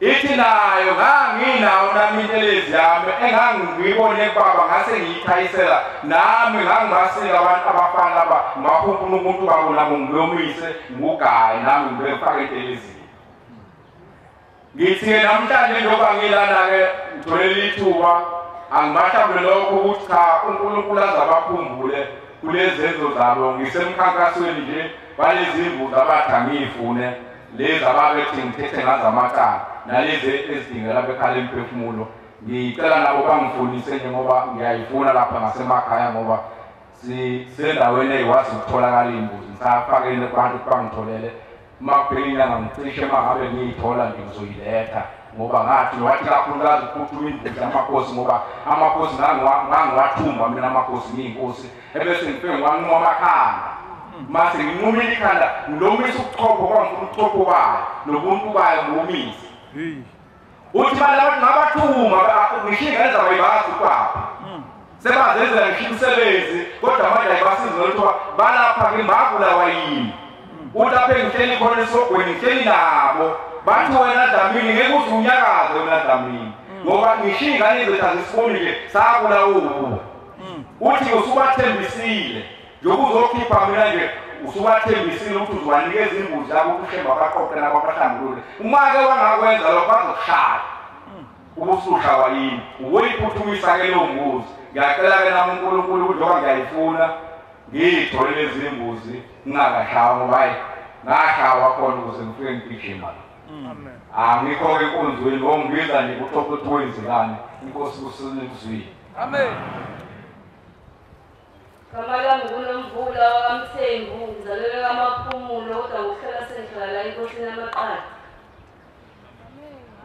Ithi nayo nganginawo nami intelezi yami engangiyibone kubaba ngase ngiyithayisela nami ngangibasika abantu abafana laba ngakhuphula umuntu babo nabo ngiyomise ngugayi nami ngibefake entelezini. Ngithi-ke namhlanje njengoba ngilana-ke ngitholele ithuba angibahlambule lokho ukuthi cha uNkulunkulu aze abakhumbule kulezenzo zabo. Ngisemkhankasweni nje balezi mbuzi abathi angiyifune lezi ababethi ngithethe ngazo amacala nalezi ezidingela bekhala imphefumulo. Ngicela nabo bangifunise nje ngoba ngiyayifuna lapha ngasemakhaya ngoba sisendaweni eyikwazi ukutholakala iy'mbuzi. Ngisafakele kubantu ukuthi bangitholele uma kuphela inyanga ngicishe uma ngabe ngiyithola nje ngizoyiletha ngoba ngathi wathi kakhulukazi ukuphuthuma imbuzi amakhosi ngoba amakhosi ngangiwathumba mina amakhosi ngiyinkosi ebese ngifike ngiwanquma amakhanda. Mase nginqumile ikhanda ngilomisa ubuchopho kwangifuna ubuchopho bayo nobuntu bayo ngiwomise. Uthi ngabathuma ngisho iy'ngane zabo ayibazi ukwaphi sebazenzela ngisho umsebenzi kodwa manje ayibasizi noluthiwa balapha-ke mbabulawa yini. Uthi apha engihleli khona esogweni ngihleli nabo bathi wena Dlamini ngeke uze unyakaze wena Dlamini ngoba ngisho iy'ngane zethu azisiboni nje sabulawa ubu. Uthi usubathembisile njengoba uzokhipha mina nje usubathembisile ukuthi uzobanikeza imbuzi yabo uShembe abaqoqe nabo abahlambulule. Uma-ke wangakwenza lokho bazokushaya ubusushawa yini uwoyiphuthumisa-ke leyo mbuzi. Ngiyacela-ke nami uNkulunkulu ukuthi njengoba ngiyayifuna ngiyithole lezi mbuzi ngingakashawa ngoba hayi ngashawa khona ukuze ngifike ngigijima. Angikho-ke enkonzweni ngongibiza nje kuxoxa ukuthi wenzekani. Inkosi kusizwile. Amen. Gama lami nguNomvula wakaMthembu, ngizalelwe kaMaphumulo kodwa ngokuhlala sengihlala la enkosini yamaqadi.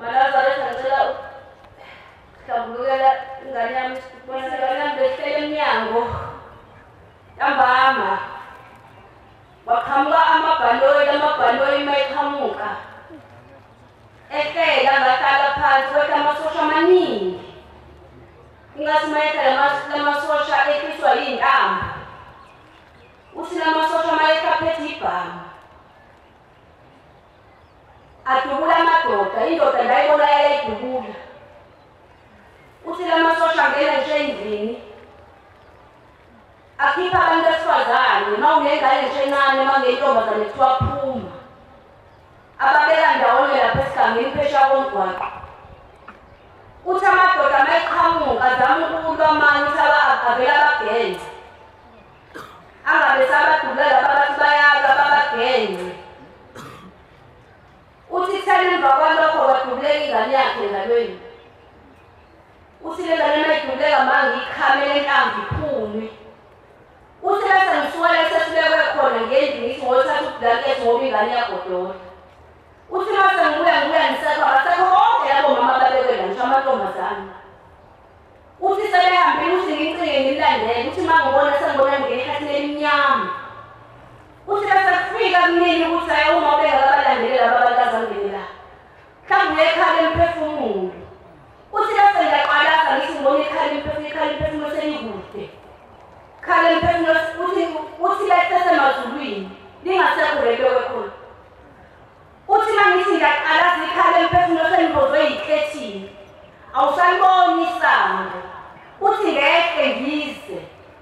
Malazaretha ngicela ukuhlambulukela ingane yami, ingane yami behlele emnyango ntambama waqhamuka amabhanoyi, lamabhanoyi uma eqhamuka ehlela ngahlala phansi kwehla amasosha amaningi. Ingathi uma ehla lamasosha ehliswa yiy'ntambo. Uthi lamasosha uma ehla aphethe ibhamu adubula amadoda, indoda ndayibona yayidubula. Uthi lamasosha angena nje endlini akhipha abantu besifazane, uma unengane nje encane, uma ungentombazane kuthiwa phuma. Ababeka ndawonye lapha esigangeni phesheya komgwaqo. Uthi amadoda uma eqhamuka azama ukulwa amanye, uthi avele abagenze. Angabe sabadubula laba bathi bayalwa babagenze. Uthi kutheni emva kwalokho kwadubuleka ingane yakhe engalweni. Uthi le ngane uma idubuleka manje ikhamele inhlamvu iphume. Uthi bese ngisuka la esesibekwe khona ngendlu ngithi ngothatha ublanket ngoba ingane iyagodola. Uthi mase ngibuya ngisekho abasekho bonke labo mama ababekwe la ngisho amantombazane. Uthi sebehambile. Nekhala emphefumulo. Uthi bese ngiyaqalaza ngithi ngibona ikhala emphefumulo selikude. Khala emphefumulo uthi lesesemazulwini lingasekho lebekwe khona. Uthi mangithi ngiyaqalaza ikhala emphefumulo selimbozwe yikhethini. Awusaliboni isango. Uthi ngehle ngize.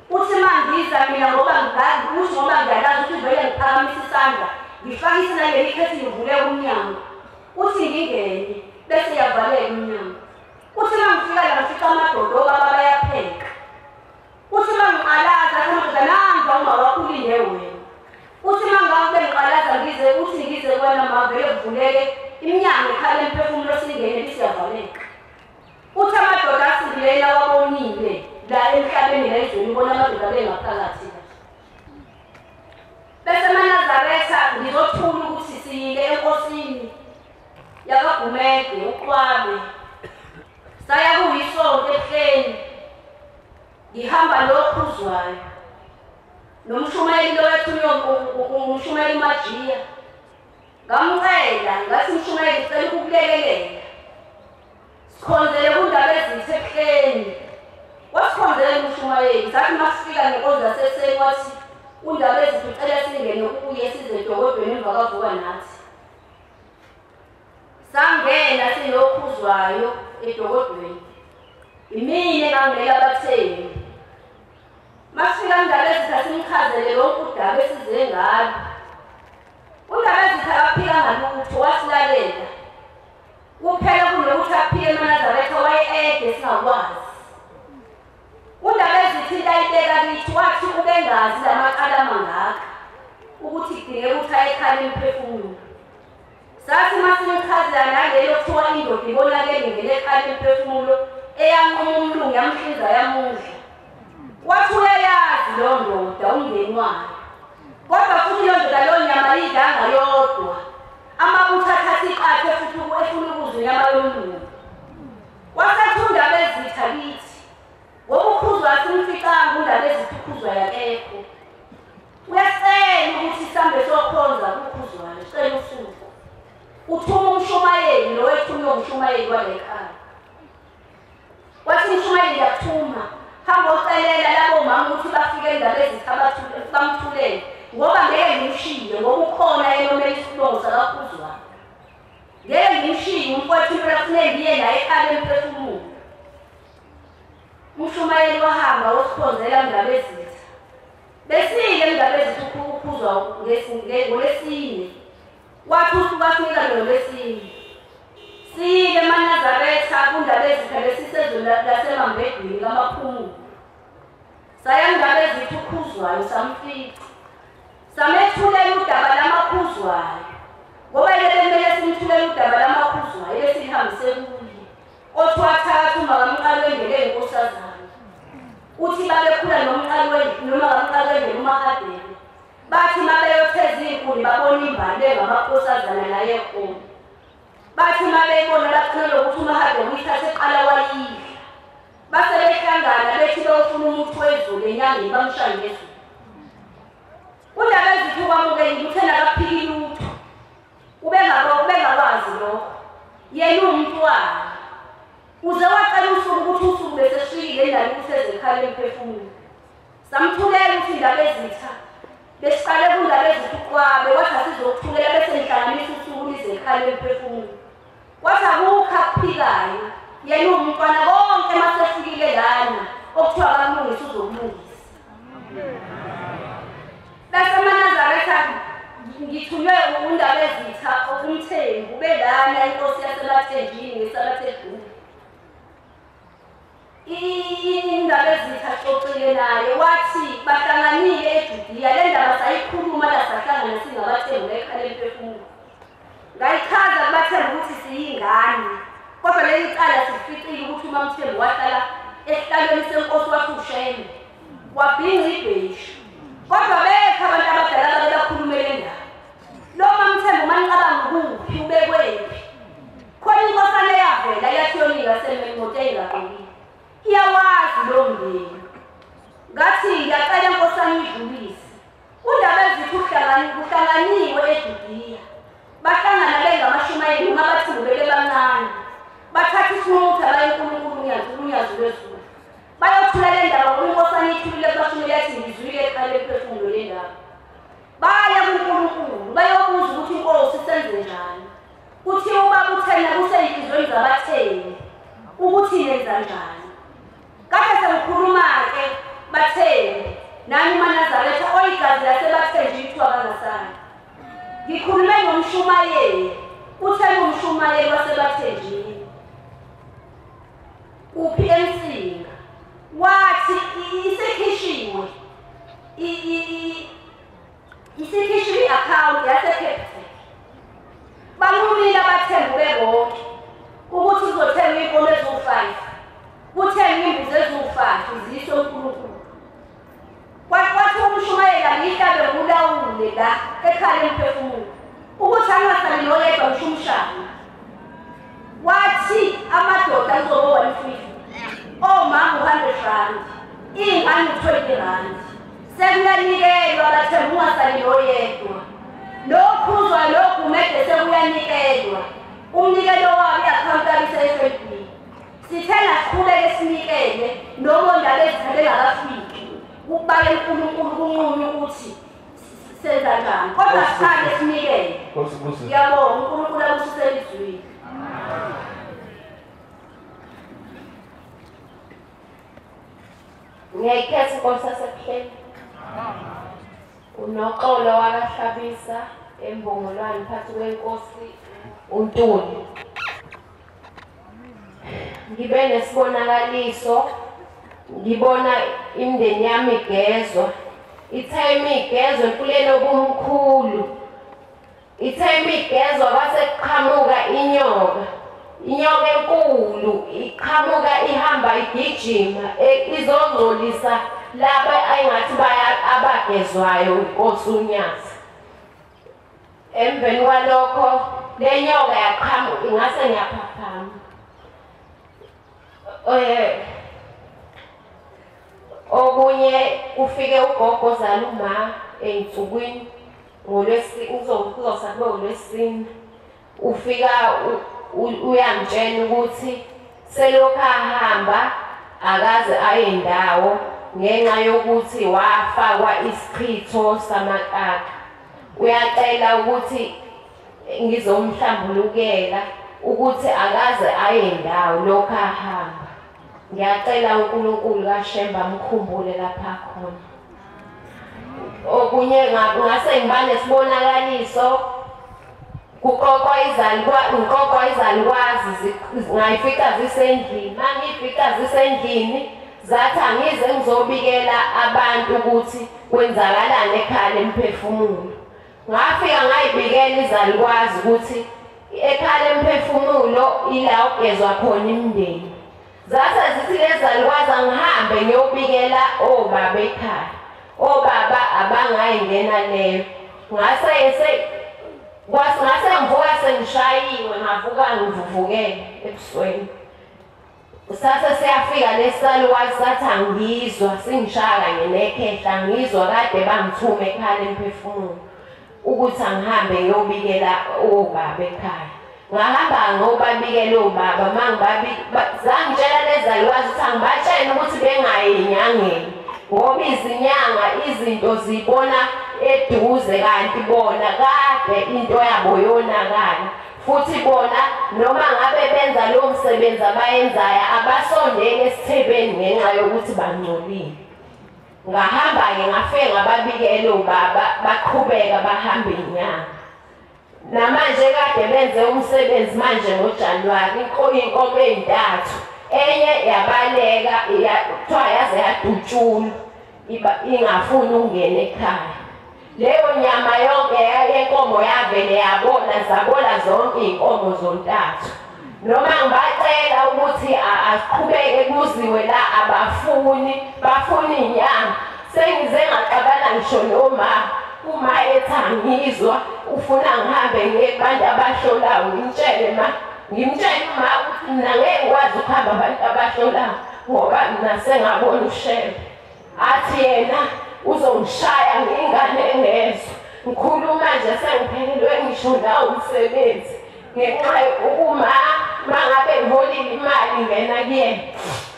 Uthi mangiza mina ngoba ngazi usho ngoba ngiyalazi ukuthi vele ngiphakamisa isandla. Ngifakise naleli khethini ngivule umnyango. Uthi ngingene bese yavaleka umnyango. Uthi mangifika la ngifika amadoda obaba bayapheka. Uthi mangiqalaza amadoda nanza uma wakhulile wena. Uthi mangabe ngiqalaza ngize uthi ngize kwena mavele kuvuleke iminyango ikhala emphefumulo singene bese yavaleka. Uthi amadoda asindile wabonile la emhlabeni la ezweni bona amadoda bengaphakathi. Bese maNazaretha ngizothula ukuthi siyile enkosini yakaGumede uQwabe. Saya kuyisonto ebuhleni ngihamba nokhuzwayo nomshumayeli lo wethunywa umshumayeli Majiya. Ngamcela ngathi mshumayeli ngicela ukukulekelela sikhonzele kundaba ezithe ebuhleni. Wasikhonzela umshumayeli sathi masifika ngenkonzo yasekuseni wathi undaba ezithe ucela singene kuye size edokodweni emva kavuka nathi. Sangena sinokhuzwayo edokodweni. Imini engangela abathengi. Masifika indaba ezitha simchazele lonke udaba esize ngalo. Undaba ezitha akaphika ngalutho wasilalela. Kuphela kunokuthi aphike emaNazaretha waye-ede singakwazi. Undaba ezitha into ayibeka kithi wathi ubengazi lamacala amangaka ukuthi kudingeka ukuthi ayekhala emphefumulo. Sathi masimchazela naleyo kuthiwa indoda ibonakele ingene ekhala emphefumulo eyanquma umlungu yamhlinza yamudla. Wathi uyayazi leyo ndoda umndeni wayo. Kodwa futhi leyo ndoda leyo nyama yidlanga yodwa. Amabutho athatha iqathe futhi efuna ukuzwa inyama yomlungu. Wasethi undaba ezitha kithi ngoba ukhuzwa asimficanga undaba ezitha ukhuzwa yakekho. Uyasicela ukuthi sihambe siyokhonza kukhuzwayo, sicela usuku. Uthuma umshumayeli lo wethunywa umshumayeli kwale khaya. Wathi umshumayeli ngiyakuthuma hamba ucelela labo mama ukuthi bafike endaba ezitha bamthulele ngoba ngeke ngimshiye ngoba ukhona yena omele isibongo sakakhuzwayo. Ngeke ngimshiye umfowethu impela kufuneka ngiye naye ekhaya emphefumulo. Umshumayeli wahamba wosikhonzela indaba ezitha. Besile indaba ezitha ukhuzwa ngolwesine. Wathi usuku wasinika ngolwesine. Siyile emaNazaretha kundaba ezitha lesisezweni lasemambedwini kaMaphumulo. Saya indaba ezitha ukhuzwayo samfica. Samethulela udaba lamakhuzwayo. Ngoba yena bekumele simthulele udaba lamakhuzwayo esilihambise kuye. Othi wathatha umakamqali wendele enkosazana. Uthi babekhula nomqali wendele noma kamqali wendele uMahadebe. Bathi mabeyotheza inkuni babona imbali engamakhosazana naye khona. Bathi mabebona laqinela ukuthi uMahadebe uyithathe eqala wayidla. Base behlangana bethi beyofuna umuthi wezulu enyangeni bamshaye ngezulu. Undaba ezitha ukwamukela uthe nakaphiki lutho. Ubengakwazi lokho. Yena uwumntwana. Uze wacela usuku ukuthi usuku besesfikile endaweni ukuthi ezekhala emphefumulo. Samthulela ukuthi indaba ezitha besiqale kundaba ezitha uQwabe wathi asizokuthulela bese nihlanganisa usuku lizekhala emphefumulo. Wathi akukho akuphikayo. Yena uwumntwana konke masefikile lana okuthiwa akalungisa uzokulungisa. Bese maNazaretha ngithunywe undaba ezitha umthembu belana inkosi yaseMathenjini ngesabatha edlule. Indaba ezitha xoxile naye wathi bahlanganile eJudiya le ndaba sayikhuluma la sahlangana singabathembu ekhala emphefumulo. Ngayichaza kubathembu ukuthi siyingane kodwa leli cala sificile ukuthi uMamthembu wahlala esihlalweni senkosi wathi uShembe wabhinca ibheshu. Kodwa bekho abantu abadala bake bakhulume le ndaba. Lo MaMthembu manicabanga ukuphi ubekwephi? Khona inkosana eyavela yathi yonika sememoto eyingabhekile. Iyawazi lo mndeni. Ngathi ngiyacela inkosana idlulise. Undaba ezitha kuhlanganiwe eJudiya. Bahlangana bengamashumayeli noma bathi ngibeke bancane. Senza njani? Kade sengikhuluma-ke bathembi nami maNazaretha oyigazi lasebathenji kuthiwa bangasana. Ngikhulume ngomshumayeli, uthe ngumshumayeli wasebathenjini uphi eMsinga, wathi isikhishiwe isikhishiwe i-akhawunti yaseCapitec. Banqumile abathembu bebonke ukuthi kuzothengwa iy'nkomo eziwu-5, kuthengwe imbuzi eziwu-5 ziyiswe uNkulunkulu. Kwathi umshumayeli angihlabe ngulawule la ekhaya emphefumulo ukuthi angasali noyedwa ngisho umshana. Wathi amadoda azoba 150, omama u-100 rand, iy'ngane u-20 rand. Sekuyanikelwa abathembu ungasali noyedwa. Nokhuzwa nogumede sekuyanikelwa. Umnikelo wabo i-akhawunti yabo ise-FNB. Sithenga siqhubeke sinikele noma ondaba ezitha bengakafiki. Ukubake uNkulunkulu kunqunywe ukuthi senza njani. Kodwa siqale sinikele. Ngiyabonga uNkulunkulu abusise elizwini. Ngiyayikhetha inkosi yasebuhleni. Unoxolo wakaHlabisa eMbongolwane phakathi kwenkosi uNtuli. Ngibe nesibonakaliso, ngibona imindeni yami igezwa. Ithe imigezwa empuleni obumkhulu. Ithe imigezwa kwase kuqhamuka inyoka. Inyoka enkulu iqhamuka ihamba igijima izongcolisa laba engathi abagezwayo inkosi uNyazi. Emveni kwalokho le nyoka yaqhamuka ingase ngiyaphaphama. Okunye kufike ugogo ozala uma ey'nsukwini kuzosa kube uLwesine. Ufika uyangitshela ukuthi selokhu ahamba akaze aye ndawo ngenxa yokuthi wafakwa isichitho samakaka. Uyacela ukuthi ngizomhlambulukela ukuthi akaze aye ndawo lokhu ahamba. Ngiyacela uNkulunkulu kaShemba amkhumbule lapha khona. Okunye ngase ngiba nesibonakaliso kuqoqwa izalukwazi ngayifica zisendlini. Mangiyifica zisendlini zathi angize ngizobikela abantu ukuthi kwenzakalani ekhaya lemphefumulo. Ngafika ngayibikela izalukwazi ukuthi ekhaya lemphefumulo ila ogezwa khona imindeni. Zase zithi lezalukwazi angihambe ngiyobikela obaba ekhaya. Obaba abangayingena leyo. Ngase ngivuka sengishayiwe, ngavuka ngivuvukele ebusweni. Sase siyafika lesalukazi sathi angizwa, singishaya kanye nekhehla, angizwa kade bangithume ekhaya lemphefumulo ukuthi angihambe ngiyobikela obaba ekhaya. Ngahamba ngobabikela obaba, zangitshela lezalukazi ukuthi angibatshele ukuthi bengayi enyangeni ngoba izinyanga izinto zibona eduze kanti bona kade into yabo yonakala. Futhi bona noma ngabe benza lo msebenzi abayenzayo abasondeli esithebeni ngenxa yokuthi bangcolile. Ngahamba-ke ngafike ngababikela obaba, baqhubeka bahamba inyanga. Namanje kade benze umsebenzi manje ngoJanuwari, inkomo ey'ntathu. Enye yabaleka, kuthiwa yaze yadutshulwa, ingafuni ukungena ekhaya. Leyo nyama yonke yenkomo yavele yabona, zabola zonke iy'nkomo zontathu. Noma ngibacela ukuthi aqhubeke kuziwe la abafuni, bafuna inyama. Sengize ngaxabana ngisho noma uma ethi angizwa ufuna ngihambe ngiye kubantu abahlolayo ngimtshele ma. Ngimtshele uma ukuthi mina ngeke ngikwazi ukuhamba abantu abahlolayo ngoba mina sengabona uShembe. Athi yena uzongishaya ngingane engezwa. Ngikhuluma nje sengiphelelwe ngisho nawo umsebenzi ngenxa yokuba mangabe ngiholile imali ingena kuyena.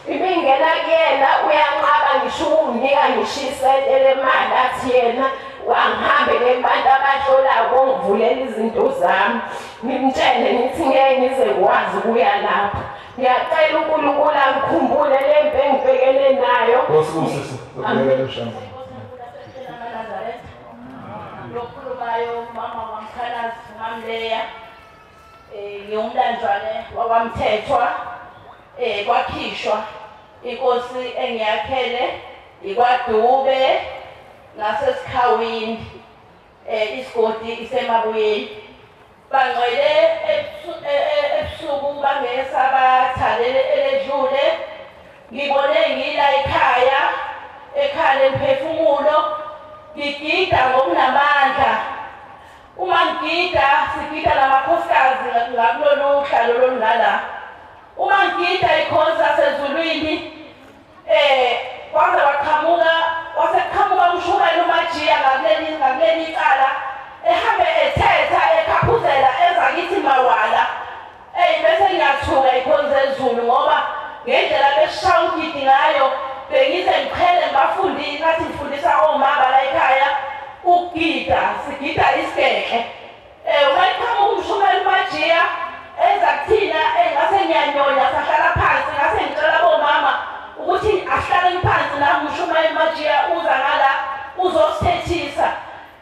Ibingena kuyena uyanqaba ngisho ukunginika ngisho isente lemali athi yena Wangihambe ngebantu abahlolayo bongivulela izinto zami. Ngimtshele ngithi ngeke ngize ngikwazi ukuya lapho. Ngiyacela uNkulunkulu angikhumbule le mpi engibhekene nayo. Lokhulumayo mama wamkhalazi mamleya ngiyumlanjwane wakwamthethwa kwakhishwa inkosi engiyakhele ikwadube ngasesikhawini isigodi isemabuyeni. Bangcwele ebusuku bangesabatha eledlule ngibone ngila ekhaya ekhaya lemphefumulo ngigida ngokunamandla. Uma ngigida sigida namakhosikazi ngakulolu hlalo lolungala. Uma ngigida ikhonzi sasezulwini kwaze waqhamuka waseqhamuka umshumayeli uMajiya ngakuleli icala ehambe ethetha ekhaphuzela eza kithi mawala. Bese ngiyathuka ikhonzi ezulu ngoba ngendlela beshaya ugidi ngayo bengize ngiqhele ngibafundise ngathi ngifundisa omama la ekhaya ukugida sigida isigekhe. Uma iqhamuka umshumayeli uMajiya eza kuthina ngase ngiyanyonya sahlala phansi ngase ngicela bomama ukuthi ahlaleni phansi nami umshumayeli uMajiya uza ngala uzosithethisa.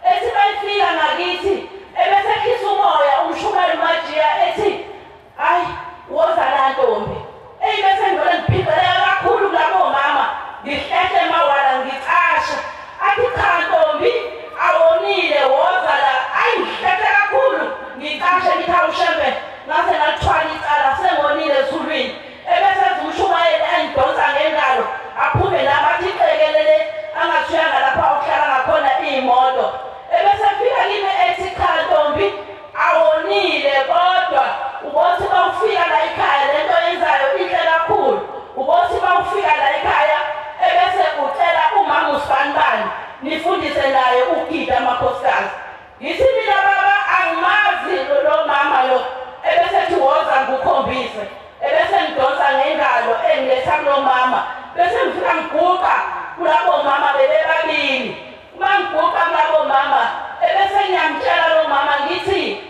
Ethi bayifika ngakithi ebese ehlisa umoya umshumayeli uMajiya ethi hayi woza la ntombi. Bese ngivele ngiphiceleka kakhulu kulabo mama ngihlehle mawala ngicasha athi cha ntombi awonile woza la. Ayi ngihlehle kakhulu ngicashe ngithi awushembe ngase ngathwala icala sengonile ezulwini. Ebese umshumayeli engidonsa ngengalo aphume nami athi iqekelele angathuyanga lapha okuhlala ngakhona iy'moto. Ebese fika kimi ethi cha ntombi awonile kodwa ubothi bawufika la ekhaya lento yenzayo inhle kakhulu. Ubothi bawufika la ekhaya ebese ucela umama usibanibani nifundise naye ukugida amakhosikazi. Ngithi mina baba angimazi lo mama lo. Ebese ethi woza ngikukhombise. Ebese ngidonsa ngengalo engiletha kulo mama. Bese ngifika ngiguqa kulabo mama bebebabili. Uma ngiguqa kulabo mama ebese ngiyamtshela lo mama ngithi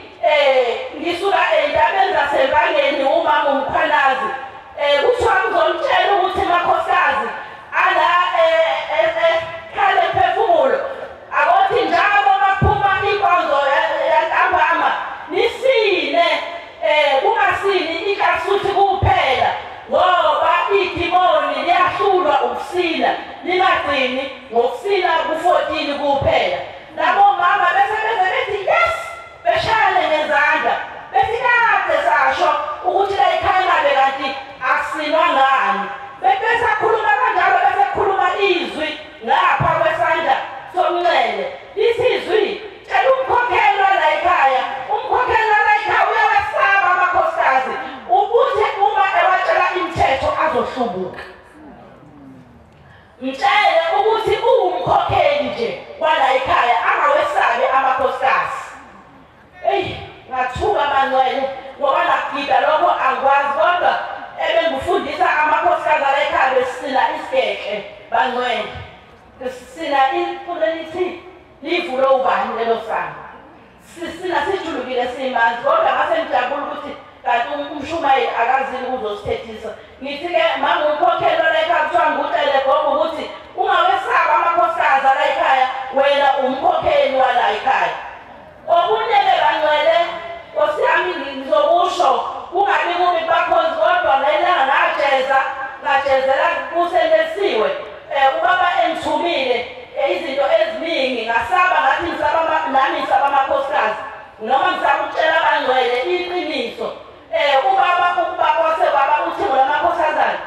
ngisuka endabeni zasempangeni umama umkhwanazi kuthiwa ngizomtshela ukuthi makhosikazi ala ekhale phefumulo akothi njalo baphuma inkonzo yantambama nisine kungasini ikasuthi kuphela ngoba idimoni liyahlulwa ukusila lingagcini ngokusila ku-14 kuphela. Labo mama bese beze bethi yes beshayane ngezandla bethi kade sasho ukuthi la ekhaya ngabe kanti akusinwa ngani. Besakhuluma kanjalo bese khuluma izwi ngapha kwesandla somnxele lithi izwi tshela umkhokheli la ekhaya. Umkhokheli la ekhaya uyawasaba amakhosikazi ukuthi uma ewatshela imithetho azohlubuka. Mtshele ukuthi uwumkhokheli nje kwala ekhaya angawesabi amakhosikazi. Ngathuka mangcwele ngoba nakugida lokho angikwazi kodwa ebengifundisa amakhosikazi ala ekhaya besina isigekhe bangcwele sisina ikulelithi livulo ubani lelo sango sisina sijulukile simanzi kodwa ngase ngijabula ukuthi kanti umshumayeli akazile ukuzosithethisa. Ngithi-ke mama umkhokheli la ekhaya kuthiwa ngikutshele gogo ukuthi ungawesaba amakhosikazi ala ekhaya wena umkhokheli wala ekhaya. Okunye-ke bangcwele nkosi yami ngizokusho kungabi kubi bakhonzi kodwa ngelanga ngajeza ngajezela kusenesiwe ubaba engithumile izinto eziningi ngasaba ngathi ngisaba nami ngisaba amakhosikazi noma ngisaba ukutshela abangcwele iqiniso. Ubaba ubaba wasebaba uthi ngolamakhosazana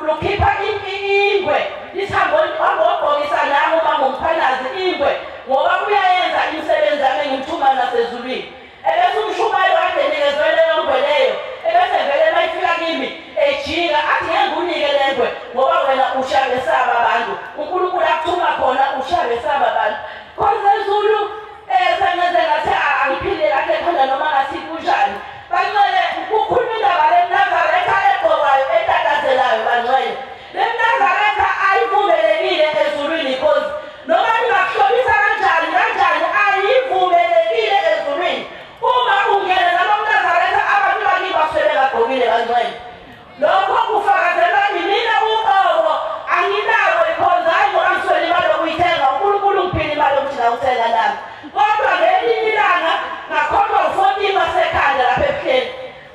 lukhipha ingwe lithi hambogqokisa nami umama umkhwanazi ingwe ngoba uyayenza imisebenzi yami engimthuma nasezulwini. Ebese umshumayeli kade nikezwe leyo ngwe leyo ebese vele mayifika kimi ejika athi ngeke ngikunike le ngwe ngoba wena ushabesaba abantu. uNkulunkulu akuthuma khona ushabesaba abantu. Khonze ezulu sengenze ngathi angiphile kahle ekhanda noma ngathi kunjani. engigqokile bangcwele. Lokho kufakazelwa yimina uqobo, anginako ikhonza ngoba ngiswele imali yokuyithenga. uNkulunkulu ungiphile imali yokuthi ngawuthenga nami. Kodwa ngelinye ilanga ngakhohlwa u-14 wasekhanda lapha ebuhleni.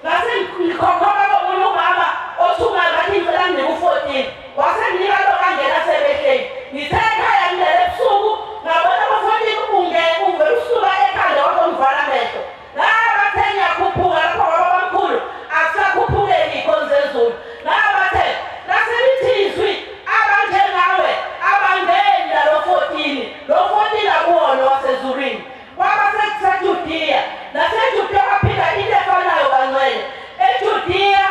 Ngase ngikhokhoba komunye umama othungayo ngathi ngicela nginike u-14. Wase nginika lo kangena sebehleni. Ngithe ekhaya ngilele ebusuku ngabona u-14 ungevele usuka ekhanda wazongivala amehlo. Ngabathe ngiyakhuphuka lapho kwababamkhulu akusakhuphukeki ikhonza ezulu. Ngabathe laselithi izwi abanjengawe abangeni nalo 14. Lo 14 akuwona wasezulwini. Kwaba sekuseJudiya. NaseJudiya kwaphila into efanayo bangcwele. EJudiya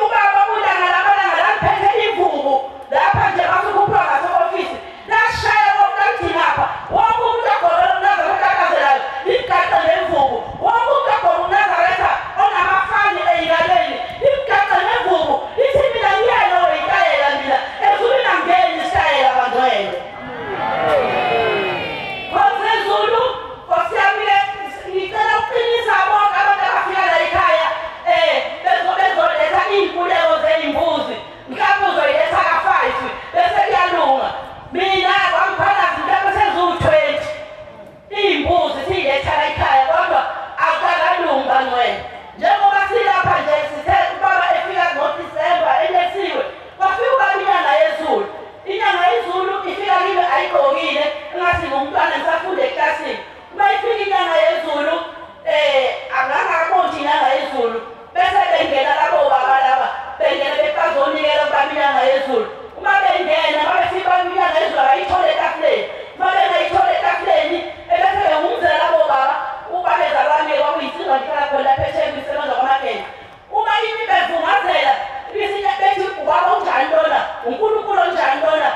ubaba ulanga lamalanga lamphethe imvubu lapha nje basukhuphuka ngase-ofisi lashaya konke ngapha. Wonke umuntu agqoke umNazaretha akazelayo limgaqa ngemvubu. Wonke umuntu agqoke umNazaretha onamafani ey'ngalweni limgaqa ngemvubu. Lithi mina ngiyena oyitayela mina ezulwini angeni isitayela bangcwele. Khonzezulu Nkosi yami ngicela ukuqinisa bonke abantu abafika la ekhaya bezoletha iy'nkuleko zey'mbuzi. Mhlawumbe uzoyiletha ka-5 bese kuyalunga. Mina kwamphakathi mhlawumbe seziwu-20 iy'mbuzi siyiletha la ekhaya kodwa akukakalungi bangcwele. Njengoba silapha nje sithe ubaba efika ngoDisemba enesiwe kwafika ubaba inyanga yezulu. Inyanga yezulu ifika kimi ayigqokile engathi ngumntwana ngisafunda eklasini. Uma ifika inyanga yezulu angangabonji inyanga yezulu bese bengena labo baba laba bengena bebazonikela kubaba inyanga yezulu. Uma bengena babefika inyanga yezulu abayithole etafuleni. Uma bengayithole etafuleni ebese bengumzela labo baba ubabeza bami kwakuyinsizwa ngihlala khona lapha eThekwini isebenza kwaMagena. Uma kimi bevungazela bethi ubaba unjani lona, uNkulunkulu onjani lona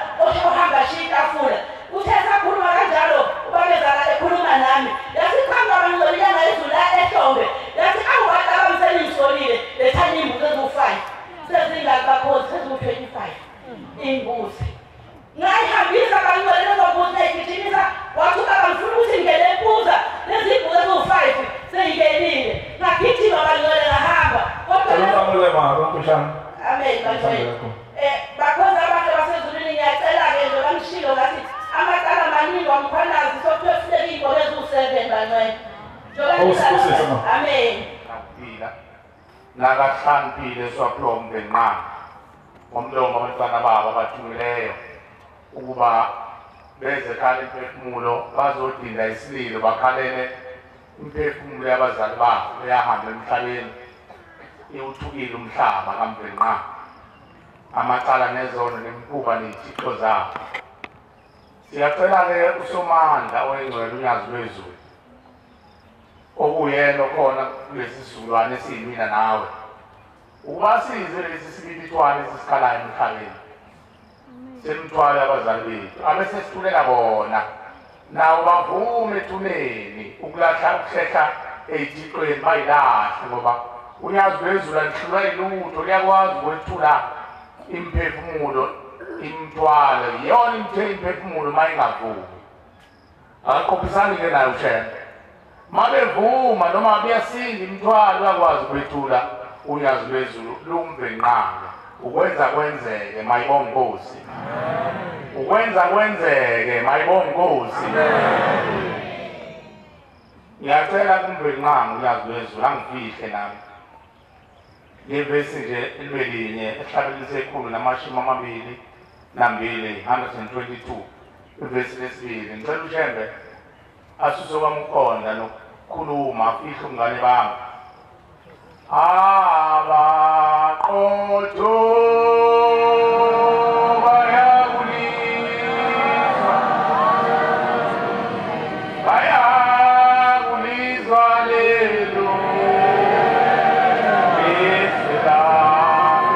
ohamba ashiye itafula. Uthe sakhuluma kanjalo ubabezala ekhuluma nami yathi qhamuka bangcwele inyanga yezulu la ehlombe. Yathi awu bantu abamseningisolile lethani iy'mbuzi eziwu-5 sezingaki bakhozi seziwu-25 iy'mbuzi. Ngayihambisa bangcwele lezo mbuzi ngayigijimisa. Wathi ubaba ngifuna ukuthi ngingene empuza lezi mbuzi eziwu-5 seyingenile. Ngagijima bangcwele ngahamba. Kodwa amen bangcwele. Bakhozi abahle basezulwini ngiyacela-ke njengoba ngishilo ngathi amacala maningi wamkhwanazi sokuthiwe funeka iy'nkomo eziwu-7 bangcwele. Amen. Nakahlaniphile siwaphiwa umngenqanga ngomlomo abantwana babo abathumileyo ukuba beze khala imphefumulo bazodinda isililo bakhalele imphefumulo yabazali babo eyahamba emhlabeni iwuthukile umhlaba kaMvelinqangi amacala nezono nemikhuba ney'thixo zabo. Siyacela-ke uSomandla oyingcwele uNyazi lwezulu okuyena okhona kulesi sizukulwane esiyimina nawe ukuba size lesi sibibithwane esisikhalayo emhlabeni semthwalo abazali bethu abesesithulela bona nawo bavume ethuneni ukulahla ukuhlehla ey'thixweni bayilahle ngoba uNyazi lwezulu alihlulwa yilutho liyakwazi ukwethula imphefumulo imthwalo yiyona imphefumulo uma ingavumi. Akaqophisani-ke nayo uShembe. Uma bevuma noma beyasinda imithwalo uyakwazi ukwethula uNyazi lwezulu lumvelinqangi. Ukwenza kwenzeke mayibonge Nkosi. Ukwenza kwenzeke mayibonge Nkosi. Ngiyacela kuMvelinqangi uNyazi lwezulu angifihle nami ngevesi nje libe linye ehlabeleni 122 122 ivesi lesibili. Ngicela uShembe asuse kwami ukuqonda nokukhuluma afihle ubungane bami. Abaqotho bayakulizwa, bayakulizwa lelo izwi lakho.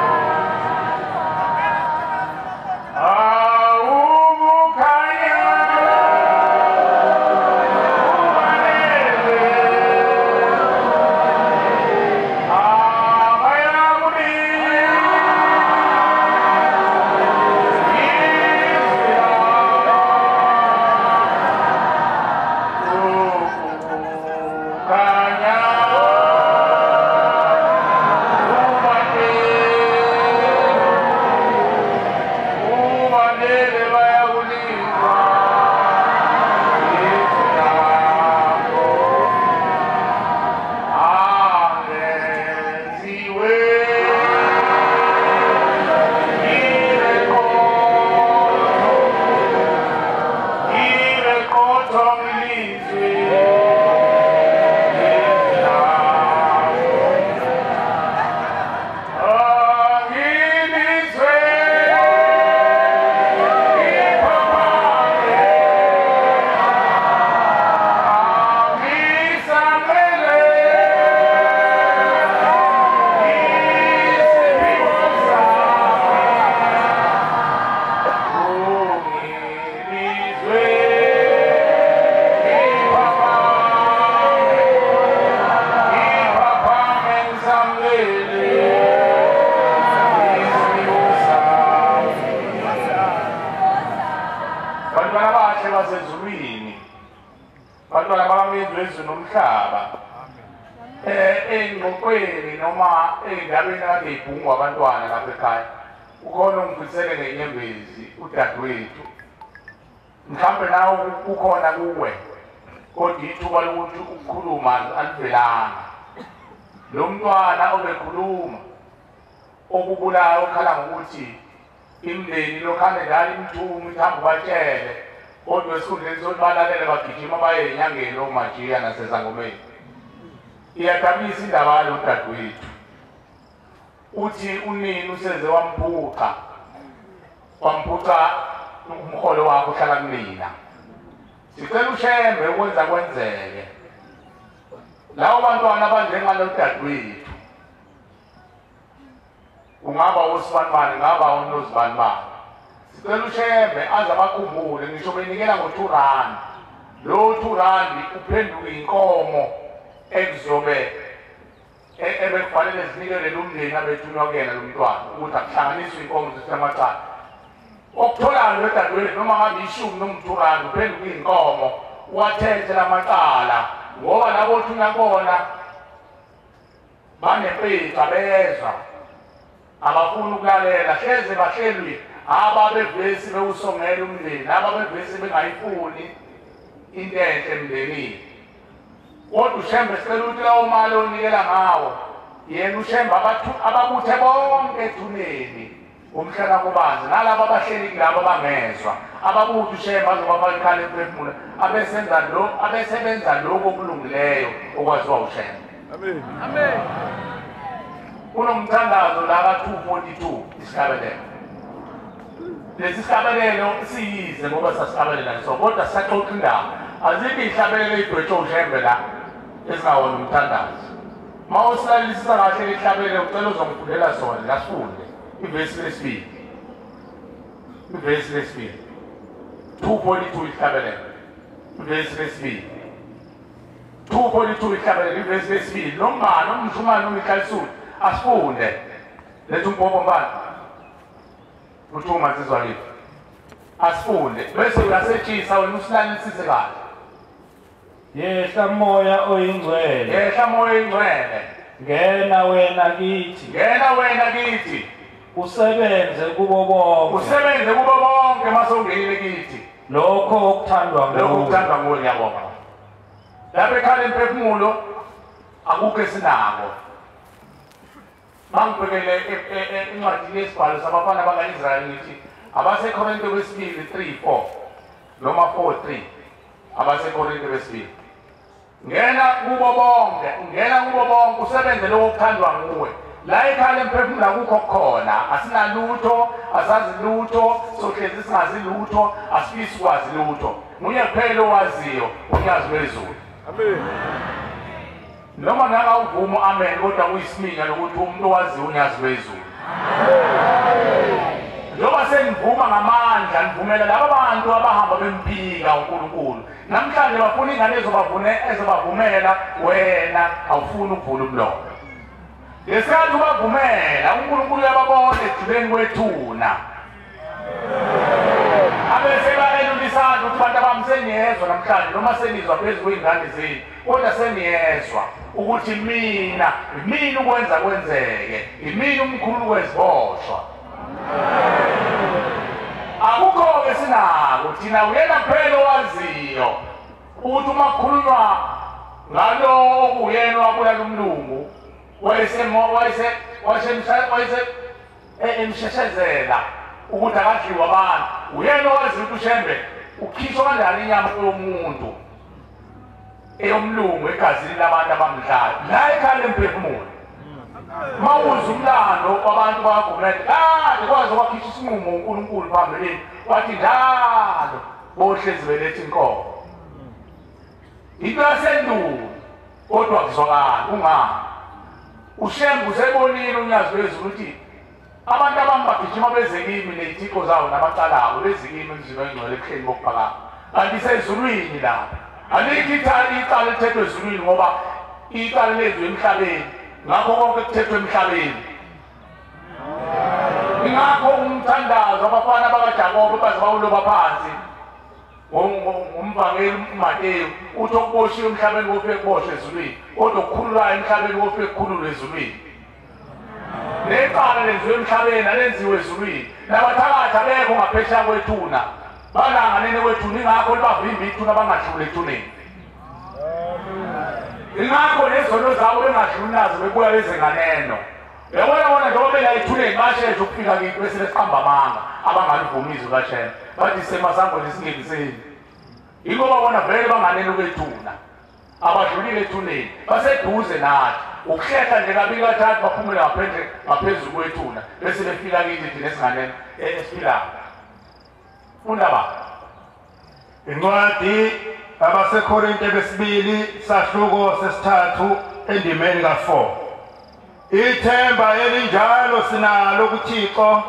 Awubukhanya ubalele. nomhlaba. Engxoxweni noma ey'ndabeni kade ibhungwa abantwana lapha ekhaya, ukhona ongifisele ngenyembezi udadewethu. Mhlawumbe nawe kukhona kuwe, kodwa ithuba lokuthi ukukhuluma alivelanga. Lo mntwana obekhuluma okubulayo okhala ngokuthi imndeni lokhane njalo imthuma ithi hamba ubatshele, kodwa esikhundleni sokuthi balalele bagijima baye enyangeni omajiya nasezangomeni. Iyadabisa indaba yalo dadewethu. Uthi unini useze wamphuca umholo wakho uhlala kunina. Sicela uShembe ukwenza kwenzeke. Lawo bantwana abanjengalo dadewethu, ungaba usibanibani, ngaba unozibanibani, sicela uShembe aze abakhumbule. Ngisho benikela ngo-2 rand, lo 2 rand uphenduke inkomo ekuzobe ebekufanele zinikele lo mndeni abethunywa kuyena lo mntwana, ukuthi akuhlanganiswe inkomo zisemacala. Okutholayo lo dadewethu noma ngabe 10 noma 2 rand uphenduke inkomo, uwathethe lamacala, ngoba labo othunywa kona banempitha, bezwa abafuni ukulalela, hleze bahlelwi ababevesi bewusongela umndeni, ababevesi bengayifuni into enhle emndenini. Kodwa uShembe sicela ukuthi lawo mali onikela ngawo, yena uShembe ababuthe bonke ethuneni umhlaba kubanzi, nalabo abahleli kulabo abangezwa, ababuthe uShembe azobafaka ikhala emphefumulo, abesebenza lokho okulungileyo okwaziwa uShembe. Amen. Amen. Kunomthandazo la ka-242 isihlabelelo. Lesi sihlabelelo siyize ngoba sasihlabelela so, kodwa sisaxoxa indaba. Azikho iy'hlabelelo ey'dwetshwe uShembe la ezingawona umthandazo. Uma usilalelisisa kahle lehlabelelo, ucela uzongifundela sona la sifunde ivesi lesibili. Ivesi lesibili. 242 ihlabelelo. Ivesi lesibili. 242 ihlabelelo ivesi lesibili. Nombani umshumane noma ihlalisuthi asifunde. Letha umbhobho mbani. Uthuma nsizwa kithi. Asifunde bese uyasetshisa wena usilalelisise kahle. Yehla moya oyingcwele. Yehla moya oyingcwele. Ngena wena kithi. Ngena wena kithi. Usebenze kubo bonke. Usebenze kubo bonke masongenile kithi. Lokho okuthandwa nguwe. Lokho okuthandwa nguwe, ngiyabonga. Lapha ekhala imphefumulo akukho esinako. Mangibhekele incwadini yesibhalo sabafana baka-Israyeli ngithi abaseKorinte wesibili 3:4 noma 4:3, abaseKorinte wesibili. Ngena kubo bonke, ungena kubo bonke usebenze lokho okuthandwa nguwe. La ekhaya emphefumulo akukho khona, asinalutho, asazi lutho, sohlezi singazi lutho, asifisi ukwazi lutho. Munye kuphela owaziyo, uNyazi lwezulu. Amen. Noma ngakawuvuma amen, kodwa kuyisiminya lokuthi umuntu owaziyo uNyazi lwezulu. Njengoba senivuma ngamandla, nivumela laba bantu abahamba bemphika uNkulunkulu. Namhlanje bafuna ingane ezobavumela, wena awufuni ukuvula umlomo. Ngesikhathi ubavumela, uNkulunkulu uyababona ekujuleni kwethuna. Abese balelula isandla ukuthi bantu abami seniyezwa namhlanje, noma senizwa phezu kwey'ngane zenu, kodwa seniyezwa ukuthi mina, imina ukwenza kwenzeke, imina umkhulu weziboshwa. Akukho-ke sinako thina, uyena kuphela owaziyo ukuthi uma kukhulunywa ngalo okuyena owabulala umlungu, wayemsheshezela ukuthi akadliwe abantu. Uyena owaziyo ukuthi uShembe ukhishwa kanjani inyama yomuntu eyomlungu egazini labantu abamdlayo la ekhaya lemphefumulo. Mawuza umlando wabantu bakaGumede kade kwaze kwakhishwa isinqumo uNkulunkulu phambilini, wathi njalo bohlezi beletha inkomo. Into yasendulo kodwa kuzwakala kungani. uShembe usebonile uNyazi lwezulu ukuthi abantu abami bagijima beze kimi ney'thixo zawo namacala abo, beze kimi emzini oyingcwele ebuhleni bokuphakama. Kanti isezulwini lapha. Alikho icala elithethwe ezulwini, ngoba icala lenziwe emhlabeni. Ngakho konke kuthethwe emhlabeni. Ingakho umthandazo abafana bakaJakobe baze bawuloba phansi. Ngumvangeli uMateyu uthi okuboshiwe emhlabeni kofike kuboshwe ezulwini, kodwa okukhululwayo emhlabeni kofike kukhululwe ezulwini. Necala lenziwe emhlabeni alenziwe ezulwini. Nabathakathi abekho ngaphesheya kwethuna, balanganene kwethuna, ingakho libavimba ithuna bangadluli ethuneni. Ingakho nezono zabo bengadluli nazo bebuya beze nganeno. Uyabona bona njengoba bela ethuneni basheshe ukufika kithi bese besiqamba amanga abangalivumi izwi kaShembe. Bathi semasangweni singeniseni. Ingoba bona vele banganeno kwethuna. Abadlulile ethuneni, baseduze nathi. Ukuhlehla nje kabili kathathu baphumela ngaphandle ngaphezulu kwethuna bese befika kithi thina esinganeno esiphilayo. Funda ba. Incwadi abaseKorinte besibili sahluko sesithathu endimeni ka4. Ithemba elinjalo sinalo kuThixo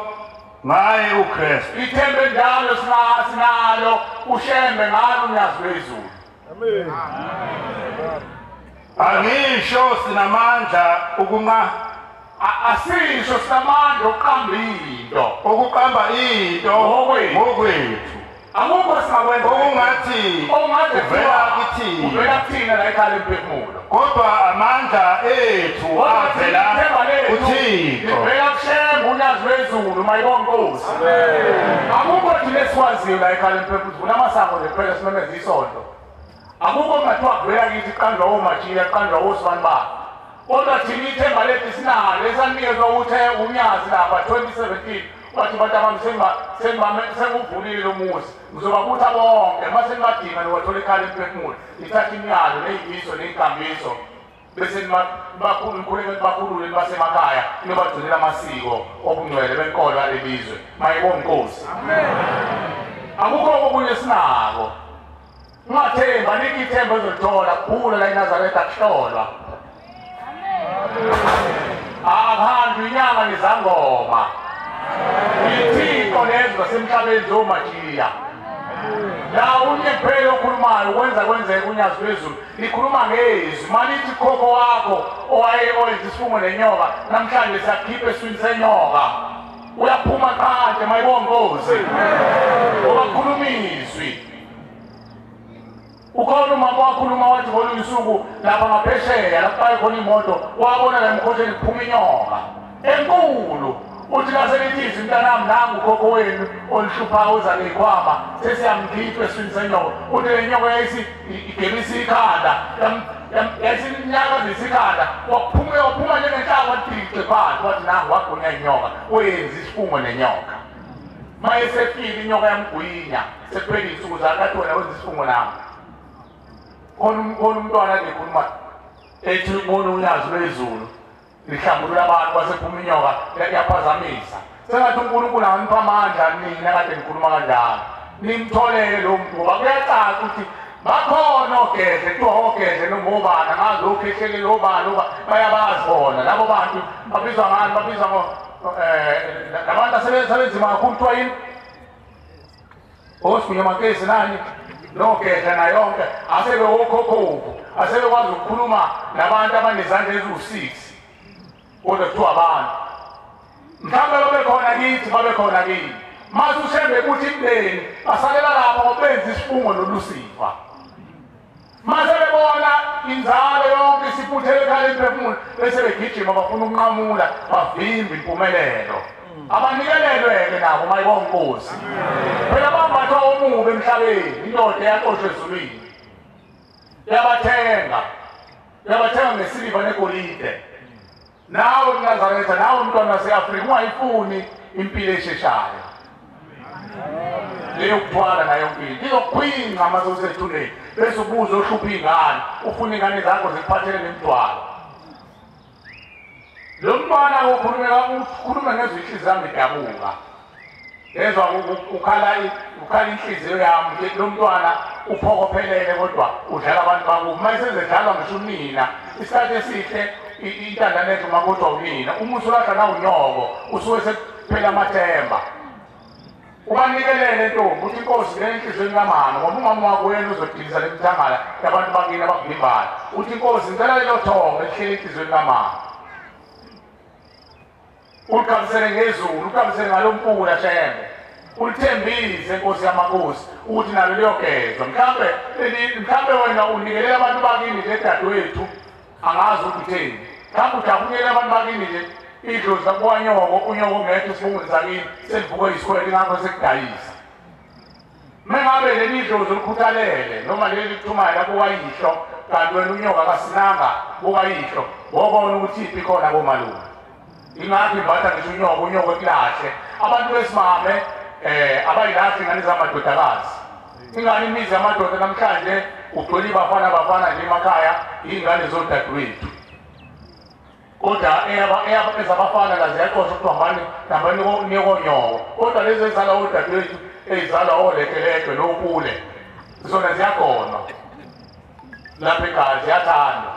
ngaye uKristu. Ithemba enjalo sinalo uShembe ngalo uNyazi lwezulu. Amen. Angisho sinamandla asisho sinamandla okuqamba into. Ukuqamba into ngokwethu. Akukho singakwenza okungathi uvela kithina. Uvela kuthina la ekhaya lemphefumulo. Kodwa amandla ethu avela kuThixo. Livela kuShembe uNyazi lwezulu mayibonge Nkosi. Amen. Akukho thina esikwaziyo la ekhaya lemphefumulo, kunamasango nje kuphela simemeza isonto. Akukho kungathiwa kuvela kithi kuqanjwa omajiya, kuqanjwa osibani bani. Kodwa thina ithemba lethu sinalo esanikezwa uthe uNyazi lapha 2017. Wathi bantu abami senguvulile lo muzi, ngizobabutha bonke uma senibadinga niwathola ekhaya lemphefumulo, nithathe imiyalo ney'miso ney'nkambiso bese nibakhulule nibasemakhaya niyobagcinela amasiko obungcwele benkolo yalelizwe. Mayibonge Nkosi. Akukho okunye sinako. Ungathemba, alikho ithemba ozolithola. Khula la eNazaretha kuhlolwa. Akuhanjwa inyanga nezangoma. Ithixo lezo zasemhlabeni zomajiya. La unye kuphela okhulumayo kwenza kwenzeke uNyazi lwezulu. Likhuluma ngezwi. Malithi khokho wakho owaye owenza isifungo nenyoka namhlanje siyakhipha eswini senyoka. Uyaphuma qande mayibonge Nkosi. Ngoba khuluma izwi. Ukhona umama wakhuluma wathi ngolunye usuku lapha ngaphesheya lapha khona imoto wabona la emkhotheni kuphuma inyoka enkulu. Uthi laselithi izwi mntanami nangu ukhokho wenu onihluphayo oza ney'khwama sesiyamkhipha eswini senyoka. Uthi le nyoka yayisigibisa ikhanda yayisinyakazisa ikhanda waphuma njengenhlaka wadice phansi wathi nangu wagunya inyoka wenza isifungo nenyoka. Uma esefile inyoka yamgwinya sekuphela iy'nsuku zakhe athi wena wenza isifungo nami. Khona umntwana ade ekhuluma ethi ubona uNyazi lwezulu lihlambulula abantu basephuma inyoka yaphazamisa. Sengathi uNkulunkulu anganipha amandla nina kade nikhuluma kanjalo. Nimtholele lo muntu ngoba kuyacaca ukuthi bakhona ogedle kuthiwa ogedle noma obani angazi okhehlelele obani oba bayabazi bona labo bantu babizwa ngani babizwa ngo labantu asebenzima kakhulu kuthiwa yini osigunya nani nogedle nayo yonke asebewokhokhovu asebekwazi ukukhuluma nabantu abanezandla eziwu-6 kodwa kuthiwa abantu mhlawumbe babekhona kithi babekhona kini. Mase uShembe kuthi imndeni basalela lapha ngoba benza isifungo noLusifa. Mase bebona inzalo yonke isiphuthele ekhaya lemphefumulo bese begijima bafuna ukunqamula bavimbe impumelelo. Abanikelelwe-ke nabo mayibonge Nkosi. Phela bambathwa omubi emhlabeni, indoda eyaxoshwa ezulwini. Yabathenga. Yabathenga ngesiliva negolide. Nawe mNazaretha, nawe mntwana wase-Afrika ungayifuni impilo esheshayo. Leyo kuthwala nayo impilo. Izokhwinqa mase usethuneni bese ubuza ohlupha iy'ngane, ufuna iy'ngane zakho zikuphathele nemithwalo. Lo mntwana ukhuluma ngezwe inhliziyo yami idabuka. Ngezwa ukhala inhliziyo yami, lo mntwana uphokophelele kodwa udlala abantu bakubo. Uma esezedlalwa ngisho unina, isikhathi esihle intandane ethu makodwa unina. Uma usulahla nawunyoko, usuke sekuphela amathemba. Ubanikelele ntombi uthi inkosi ngena enhliziyweni kamama ngoba umama wakho wena uzodiliza le mithangala yabantu bakini abakuvimbayo. Uthi inkosi ngicela lelo thongo elihleli enhliziyweni kamama. Uqhamisele ngezulu, uqhamisele ngalo mfula Shembe. Ulithembise Nkosi yamakhosi ukuthi nalo liyogezwa. Mhlambe wena unikelela abantu bakini nje dadewethu, angazi ukuthi utheni. Mhlambe ujabulela abantu bakini nje idlozi lakwanyoko, unyoko ngekho esibongweni sakini selivuke isikwele ngakho sekudayisa. Mengabe leli dlozi likhuthalele noma leli lithumayo lapho kwayihlo, kanti wena unyoko akasinanga kukayihlo, wobona ukuthi iphi khona komalume. Ingakho imbatha ngisho unyoko, unyoko ekulahle. Abantu besimame abayilahli ingane zamadodakazi. Ingane imizi yamadoda namhlanje ugcwele ibafana bafana nje emakhaya, iy'ngane zodadewethu. Kodwa ezabafana la ziyaxoshwa kuthiwa hambani nikonyoko. Kodwa lezi ezizalwa odadewethu ey'zalwa olekeleke nokule, zona ziyagonwa lapha ekhaya, ziyathandwa.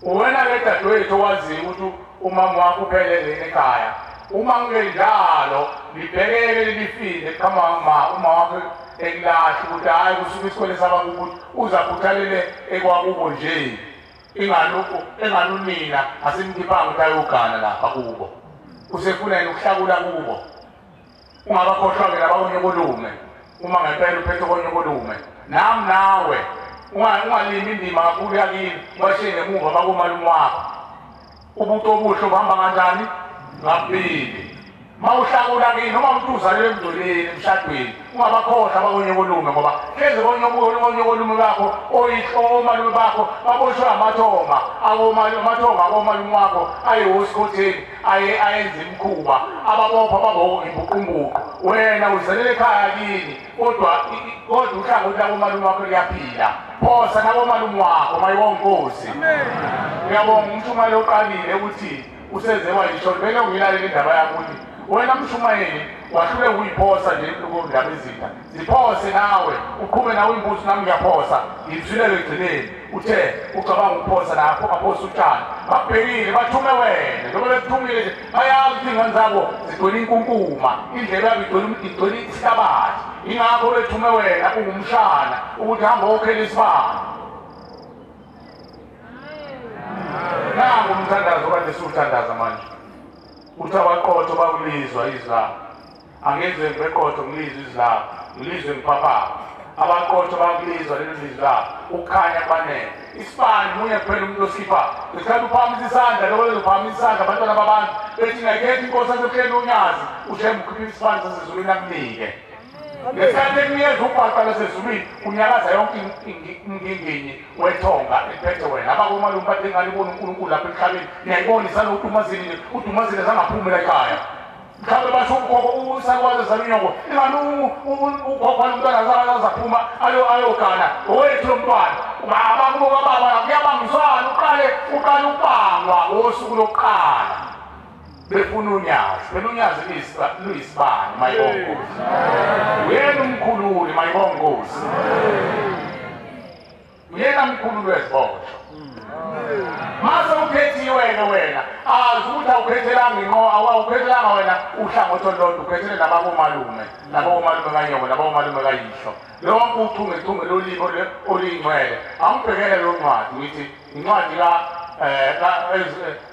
Wena-ke dadewethu owaziyo ukuthi umama wakho uphelele ekhaya, uma kungenjalo libhekeke lilifile qhama uma wakho ekulahla ukuthi hhayi kusuke isikole sabakubo ukuthi uzakhuthalele ekwakubo nje. Enganunina asimkhiphanga ukuthi ayogana lapha kubo, usefuna yena ukuhlakula kubo. Ungabakhohlwa-ke labakonyokolume, uma ngempela uphethe konyokolume. Nami nawe ungalimi indima kakhulu yakini, ubashiye ngemuva bakomalume wakho. Ubuntu obuhle buhamba kanjani? Ngabili. Mawuhlakula kini noma umuntu uzalelwe emdoleni emshadweni, ungabakhohlwa abakonyokolume, ngoba hlezi konyokolume bakho oyihlo omalume bakho baboshwe amathonga, amathonga akomalume wakho ayiwosikhotheni ayenza imikhuba, ababopha babo imbuqumbuqu. Wena uzelele ekhaya kini, kodwa uhlangothi lakomalume wakho liyaphila. Phosa nakomalume wakho mayibonga Nkosi. Ngiyabonga umshumayeli oqalile ukuthi useze wayisho vele ngilalela indaba yakho ukuthi wena mshumayeli wahlule ukuyiphosa nje indaba ezitha. Ziphose nawe, uqhume nawe imbuzi, nami ngiyaphosa. Ngizwile ekugcineni uthe ucabanga ukuphosa lapho aphosa utshani. Babhekile bathume wena, njengoba bekuthumile nje bayazi ukuthi ingane zabo zigcwele inkunkuma, indlebe yabo igcwele isihlabathi. Ingakho bethume wena ungumshana ukuthi hamba wokhela isibani. Nangu umthandazo kade siwuthandaza manje. Uthi abaqotho bakulizwa izwi lakho. Angizwe ngibeqotho ngilizwe izwi lakho, ngilizwe ngiphaphama. Abaqotho bakulizwa lelo lizwi lakho, ukukhanya kubanele. Isibani munye kuphela umuntu osikhipha. Ngesikhathi uphakamisa isandla, lokho bezophakamisa isandla abantwana babantu bethi ngayikhetha inkosi yasebuhleni unyazi, uShembe ukhipha isibani sasezulwini akunike. Ngesikhathi ekunikeza ubhaqa lasezulwini, unyakaza yonke imnginginyi wethonga ephethe wena. Abakomalume bathi engaliboni uNkulunkulu lapha emhlabeni, niyayibona isalo uDumazile nje, uDumazile zangaphumela ekhaya. Mhlawumbe basho ugogo usakwazi zalunyoko, ingani ugogo nomntwana azaphuma ayogana, owethu lo mntwana. Abakubo kababa kuyabangiswana, uqale ukubangwa ngosuku lokuqala. Befuna unyazi, phela unyazi luyisibani mayibonga Nkosi. Uyena umkhululi mayibonga Nkosi. Uyena mkhululi weziboshwa. Mase ukhethiwe-ke wena, azi ukuthi awukhethelanga awukhethelanga wena uhlangothi olulodwa, ukhethele nabakomalume, nabakomalume kanyoko, nabakomalume kayihlo. Lonke uchungechunge lolimi oluyingcwele. Angibhekele leyo ncwadi ngithi incwadi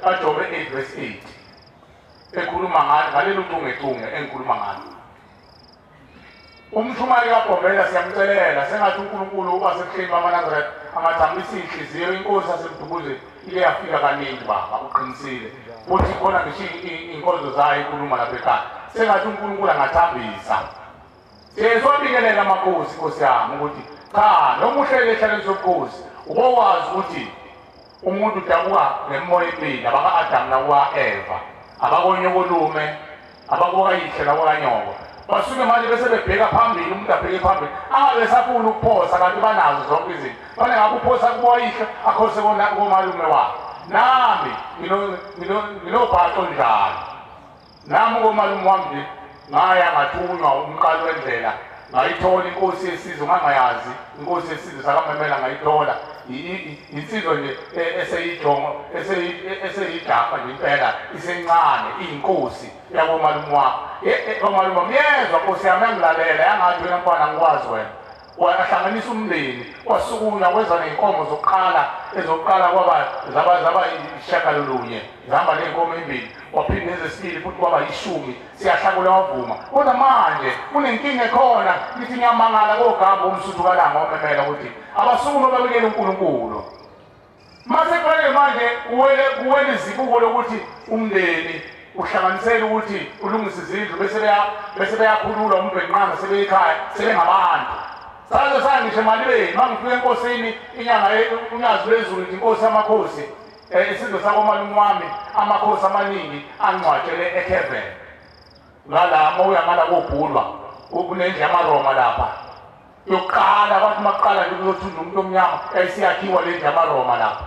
kaJobe 8 verse 8. Ekhuluma ngalelo chungechunge engikhuluma ngalo. Umshumayeli kaBhombela siyamcelela sengathi uNkulunkulu wasebuhleni bamaNazaretha angathambisa inhliziyo inkosi yaseMdukuzeni ike yafika kaningi baba, uqinisile. Futhi khona ngisho inkonzo zayo ikhuluma lapha ekhaya. Sengathi uNkulunkulu angathambisa. Siyezwabikelela amakhosi Nkosi yami ukuthi cha noma uhlele ehlaleni sobukhosi ubokwazi ukuthi umuntu udabuka ngemimoya emibili, abaka-Adamu nakuka-Eva, abakonyokolume, abakokayihlo nakokanyoko. Basuke manje bese bebheka phambili, umuntu abheke phambili angabe esafuna ukuphosa, kanti banazo zonke izinto. Fanele ngabe uphosa kuboyihlo akhose komalume wakhe. Nami nginobhaco njalo. Nami komalume wami nje ngaya ngathunywa umqalo wendlela, ngayithola inkosi yesizwe ngangayazi inkosi yesizwe sakaMemela, ngayithola insizwa nje eseyijongo eseyijaha nje impela, isencane iyinkosi yakomalume wakho. Komalume wami yezwa Nkosi yami, yangilalela yangathi wena mfana angikwazi wena. Wahlanganisa umndeni, wasukuna weza ney'nkomo zokuqala, ezokuqala kwaba zaba ishakalolunye, zihamba ney'nkomo embili, waphinde ezesibili futhi kwaba 10, siyahlakula wavuma. Kodwa manje kunenkinga ekhona, ngithi ngiyamangala kogamba umSuthu kaLanga omemela ukuthi abasukume babikele uNkulunkulu. Mase kufanele manje uwele izibuko lokuthi umndeni uhlanganisele ukuthi ulungise izindlu bese beyakhululwa umbhenqanga sebeyikhaya sebengabantu. Saze sangisho emalibeni mangifika enkosini inyanga unyazi lwezulu nje inkosi yamakhosi isizwe sakomalume wami amakhosi amaningi angcwatshele eCaven. Ngala mawuya ngala kobhulwa kunendlu yamaRoma lapha. Yokuqala kwathi maqala nje kuzothunjwa umuntu omnyama yayisiyakhiwa le ndlu yamaRoma lapha.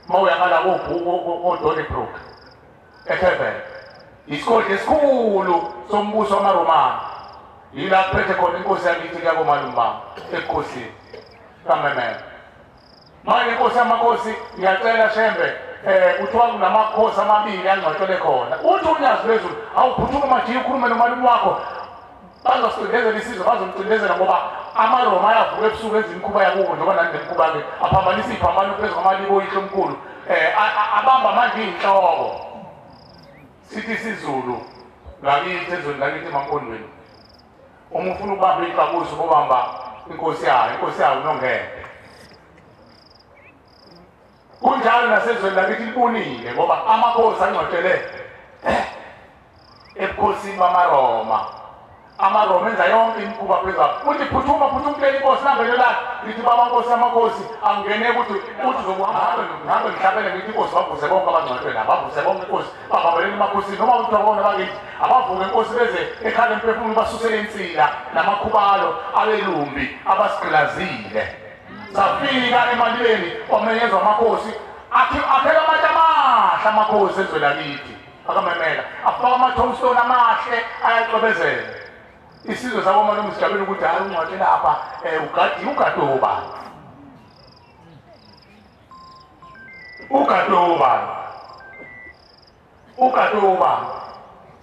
Mawuya ngala koDonnybrook eCaven. Isigodlo esikhulu sombuso wamaRomana. Yila kuphethe khona inkosi yakithi yakomalume bami ebukhosini kaMemela. Manje inkosi yamakhosi ngiyacela Shembe kuthiwa kunamakhosi amabili angcwatshele khona. Uthi unyazi lwezulu awuphuthuma manje ukhulume nomalume wakho bazosicindezela isizwe bazomcindezela ngoba amaRoma ayavuka ebusuku enza imikhuba yakubo njengoba nani nemikhuba-ke aphambanisa iy'phambano phezu kwamalibo oyihlo omkhulu abamba manje iy'nhloko. Sithi isiZulu ngakithi ezweni lakithi emaMpondweni uma ufuna ukubamba inhlabuso ubamba inkosi yayo uNongene. Kunjalo nasezweni lakithi libunile ngoba amakhosi angcwatshele ebukhosini bamaRoma. amaRoma enza yonke imikhuba phezulu. Uthi phuthuma phuthuma kuleli inkosi nambele la lithi baba nkosi amakhosi angene ukuthi uthi uzokuhamba ngihambe ngihlabele ngithi inkosi bavuse bonke abangcwatshwe la bavuse bonke inkosi bababelele emakhosini noma kuthiwa bona bakithi abavuke inkosi beze ekhala emphefumulo basusele insila namakhubalo abelumbi abasigqilazile. Safika emalibeni kwamenyezwa amakhosi aphela amatshe amahle amakhosi ezwe lakithi akamemela afaka ama-tombstone amahle ayacwebezela. Isizwe sakomalume sijabule ukuthi hayi ungcwatshe lapha ugadi ugade ubani ugade ubani ugade ubani.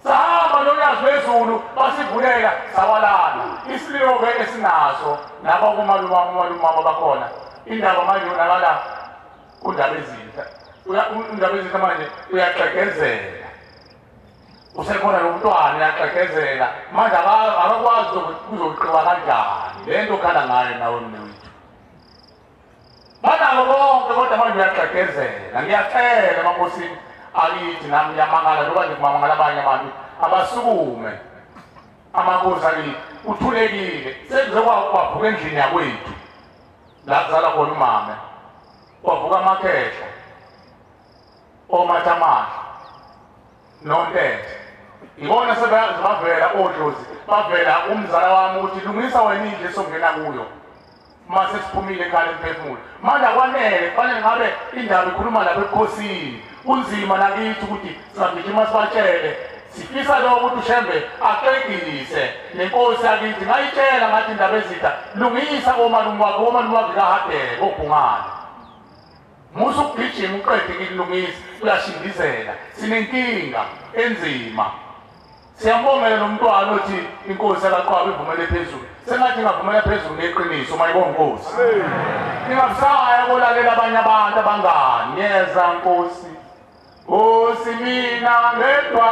Sahamba nonyazi lwezulu basivulela sawalala. Isililo-ke esinaso nabakomalume umalume bakhona indaba manje yonakala kundaba ezinhle. Indaba ezinhle manje uyaxegezela usekhona lo mntwana uyaxegezela manje akakwazi kuzoqiwa kanjani le nto okhala ngayo nawe mnewethu. Banako bonke kodwa manje uyaxegezela. Ngiyacela emakhosini akithi nami ngiyamangala njengoba nje kumamangala abanye abantu abasukume amakhosi akithi uthulekile sekuze kwavuka endlini yakwethu la kuzala khona umama kwavuka amakhehla omathamahla nontethe. Ibona sebavela odlozi bavela umzala wami ukuthi lungisa wena indlu esongena kuyo mase siphumile ekhaya emphefumulo. Manje akwanele kufanele ngabe indaba ikhuluma lapha ebukhosini. Kunzima nakithi ukuthi singagijima sibatshele sifisa lokho ukuthi uShembe aqegise nenkosi yakithi. Ngayitshela ngathi indaba ezitha lungisa komalume wakho omalume wakho kahadeke obhungane musu ukugijima uqede kulungisa uyashindizela. Sinenkinga enzima. Siyambongela nomntwana othi inkosi yakaqwaba ivumele phezulu. Sengathi ingavumela phezulu ngeqiniso uma ibonga inkosi. Ningabusaya kolalela abanye abantu abangani. Yeza nkosi Nkosi mina ngedwa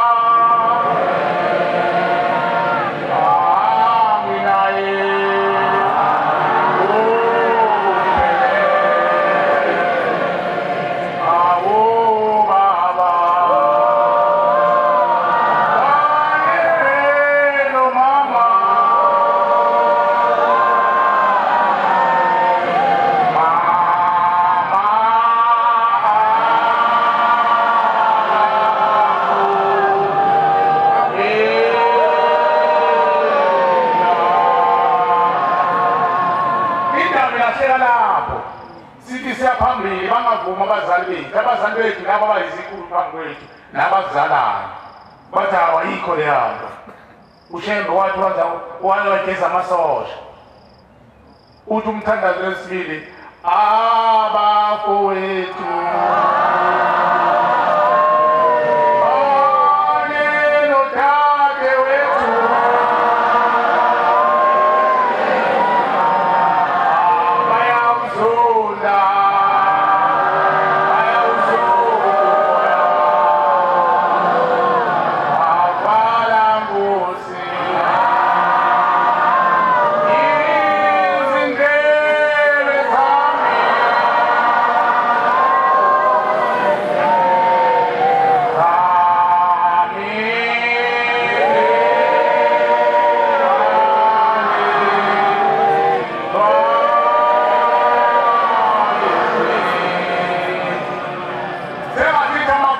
anginaye abazali bethu laba abayizikhulu phambi kwethu nabazalayo bathi awayikho leyanto. uShembe wathi wageza amasosha uthi umthandazo wesibili abafowethu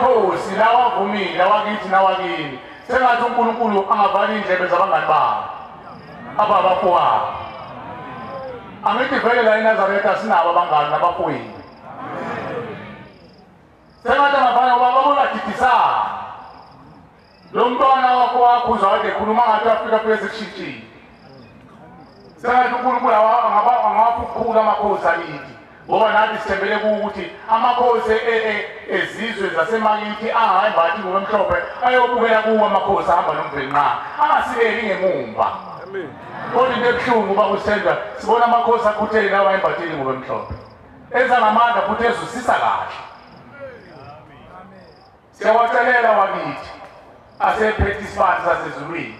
Lamakhosi lawavumile awakithi nawakini sengathi uNkulunkulu angavali indlebe zabangani babo ababafowabo. Angithi vele la eNazaretha sinabo abangani nabafowethu. Sengathi angavali ngoba babongadidisana. Lo mntwana wakho wakhuza wade ekhuluma ngathi afika phezulu ekushintshile. Sengathi uNkulunkulu angawafukhula amakhosi akithi. Ngoba nathi sithembele ukuthi amakhosi ezizwe zasemakithi angahamba ngokwemhlophe ayobukela kuwo amakhosi ahamba noMvelinqangi angasileli ngemumva. Kodwa into ebuhlungu uba kusithemba sibona amakhosi akhuthele lawa ayembathile ngokwemhlophe enza ngamandla futhi ezwisisa kahle. Siyawacelela wakithi asephethe isibani sasezulwini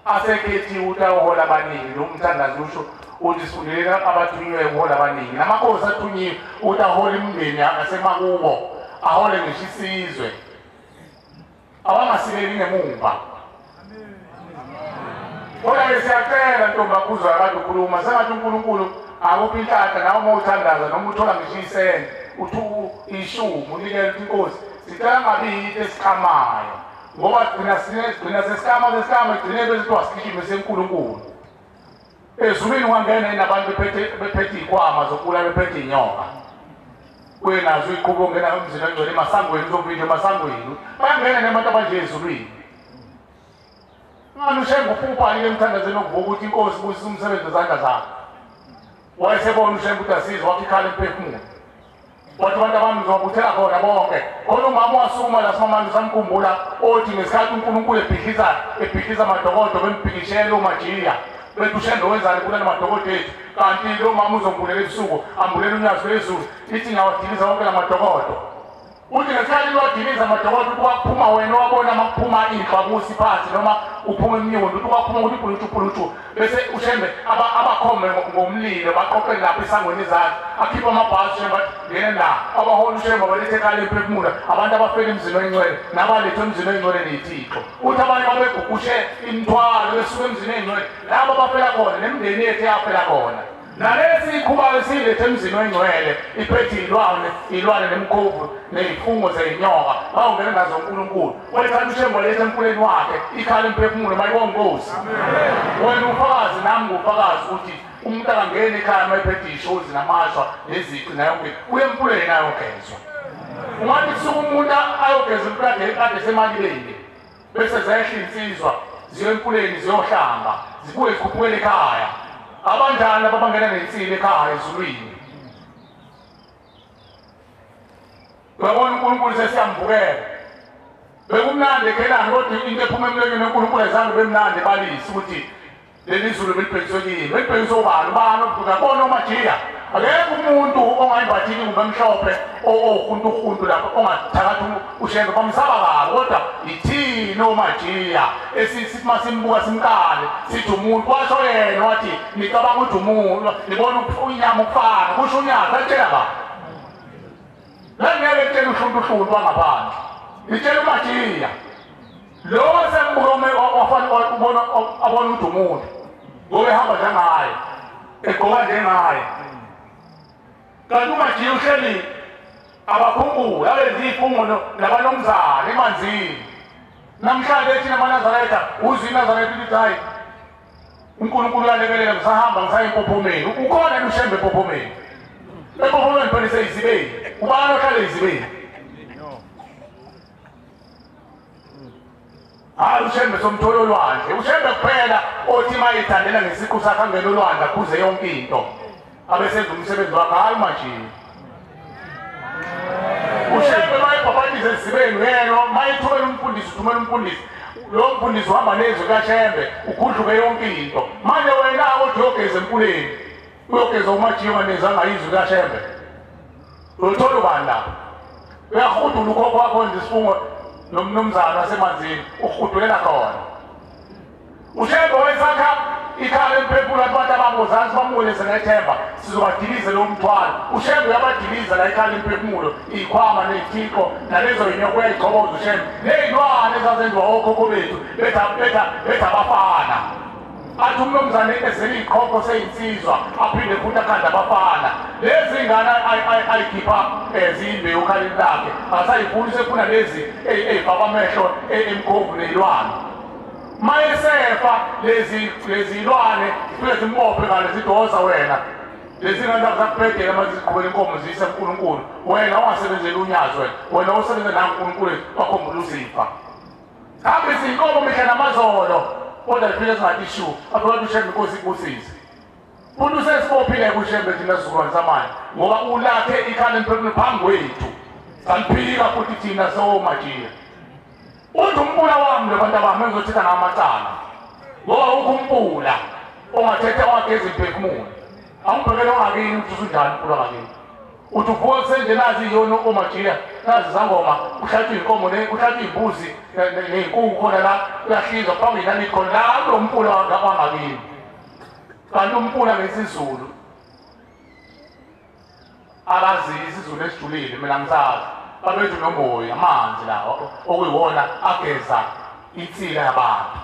asekhethiwe ukuthi ayohola abaningi. Lo mthandazo usho uthi sifundelela abathunyiwe ukuhola abaningi namakhosi athunyiwe ukuthi ahole imindeni asemakubo ahole ngisho isizwe awangasileli ngemumva. Kodwa-ke siyacela ntombi akuzwa kade ukhuluma sengathi uNkulunkulu akuphi inhlanhla nawe uma uthandaza noma uthola ngisho isende uthi ishumi unikele ukuthi inkosi sicela ngabi yinto esikhamayo ngoba gcina sesikama igcine bese kuthiwa sigijime seNkulunkulu. Ezulwini wangena nabantu bephethe iy'khwama zokula bephethe iy'nyoka kuyenazo iy'qubo ongena emzini ongcwele emasangweni uzovinjwa emasangweni bayangena nabantu abanje ezulwini. Ngani uShembe ubhalile emthandazweni okuvuka ukuthi inkosi ibusise umsebenzi wezandla zakho. Wayesebona uShembe ukuthi asizwe wakhe ikhala emphefumulo wathi abantu abami ngizobabuthela khona bonke. Khona umama wasukuma la simamanje usamkhumbula othi ngesikhathi uNkulunkulu ebhidliza amadokodo bembhikishela uMajiya bethi uShembe wenzani kulana madokodo ethu kanti lo mama uzombulela ebusuku ambulela unyazi lwezulu ithi ngiyawadiliza wonke la madokodo. Uthi ngesikhathi liwadiliza amadokodo ukuthi kwaphuma wena wabona makuphuma inhlwa kusi phansi noma uphuma emnyundo ukuthi kwaphuma ukuthi pulutshu pulutshu bese uShembe abakhombe ngomlilo baqoqele lapho esangweni izandla akhiphe amabhasi uShembe ngene la abaholi uShembe balethe ekhaya lemphefumulo abantu abafela emzini oyingcwele nabalethwe emzini oyingcwele neyithixo. Uthi abanye babegugushe imithwalo besuka emzini oyingcwele labo abafela khona nemindeni yethu eyafela khona nalesi ikhubayo esiyilethe emzini oyingcwele iphethe iy'lwane nemkhovu ney'fungo zey'nyoka bawungena nazo uNkulunkulu. Wayethanda uShembe waletha emfuleni wakhe ikhala emphefumulo mayibonga Nkosi. Wena ufakazi nami ngufakazi ukuthi umuntu akangena ekhaya uma ephethe iy'shozi namashwa nezici nayonke uye emfuleni ayogezwa. Ungathi kusuka umuntu ayogeza emfuleni kade semalibeni bese zehla iy'nsizwa ziyo emfuleni ziyohlamba zibuye zikhuphukele ekhaya. Abanjani laba abangena nensini ekhaya ezulwini? Uyabona uNkulunkulu sesiyambukela. Bekumnandi ekhelani kodwa into ephuma emlonyeni uNkulunkulu ayizange bemnandi ebalise ukuthi leli zulu belibhekiswe kimi belibhekiswe ubani ubani obuka kona oMajiya. Akekho umuntu ongayimbathile ingubo emhlophe owuhuntuhuntu lapho ongathakatha uShembe bamsaba kabi kodwa ithini oMajiya esithi masimbuka simqale sithi umuntu washo yena wathi nicabanga ukuthi umuntu nibona inyama ukufana kusho unyaka atshela ba ngeke etshela uhluntuhluntu wangaphandle itshela uMajiya lo sembuka wafana ubona abona ukuthi umuntu ngoba ehamba njengaye egqoka njengaye. Kanti uMajiya uhleli abakhumbuli abenza iy'fungo nabanomzane emanzini. Namhlanje thina amaNazaretha uzwe iNazaretha ukuthi hhayi uNkulunkulu uyalekelela ngisahamba ngisaya empophomeni. Ukhona yini uShembe empophomeni? Empophomeni phela iseyizibeni. Ubani ohlala eyizibeni? Hhayi uShembe somthola olwandle. uShembe kuphela othi uma ethandela ngesiqu sakhe angene olwandle akhuze yonke into. Abesenza umsebenzi wakhe hhayi uMajiya. uShembe mayebhabhatiza ezibeni yena mayethumela umfundisi uthumela umfundisi lo mfundisi uhamba nezwi kaShembe ugudluke yonke into. Manje wena othi uyogeza emfuleni uyogeza uMajiya unganezanga izwi kaShembe uyothola ubani lapho? Uyahudula ukhokho wakho wenza isifungo nomnumzane wasemanzini uhudulela khona. uShembe wesakha ikhala emphefumulo abantu abangozansi bamubonise ngethemba sizobadiliza lo mthwalo. uShembe uyabadiliza la ikhala emphefumulo iy'khwama ney'thixo nalezo y'nyoka uyayigcoboza uShembe ney'lwane ezazenziwa okhokho bethu bethi abafana. Athi umnumzane ezeliqoqo seyinsizwa aphinde futhi akhanda abafana. Lezi ngane ayikhipha ezimbewu ekhaleni lakhe asayifuni, sefuna lezi ey'fakwa amehlo emkhovu ney'lwane. Mayesefa lezi lezilwane zifike zimbophe ngale zidosa wena. Lezi ngane zakubhedela manje ziqhubela inkomo ziyise kuNkulunkulu. Wena ungasebenzeli unyazi wena, wena usebenze naNkulunkulu wakhombula uzifa. Hambe izinkomo mihla namazolo kodwa zifike zingathi shu, abantu uShembe inkosi ibusise. Futhi usesibophile kuShembe thina sizukulwane samanje ngoba ulakhe ikhala emphefumulweni phambi kwethu. Saliphika futhi thina somajiya. Uthi umpula wami lo bantu abami engizothetha ngamacala. Ngoba ukumpula ongathethe owageza imphefumulo. Awumbhekele ongakini ukuthi usunjani umpula ngakini. Uthi uvuka kusenje nazi iyona omajiya, nazi zangoma, uhlatshwa inkomo ne uhlatshwa imbuzi nezinkukhu khona la, uyahlizwa phambi nani khona la lo mpula wangakini. Kanti umpula ngesiZulu abazi isiZulu esijulile mina ngisazi. Babethu nomoya amanzi lawa okuyiwona ageza insila yabantu.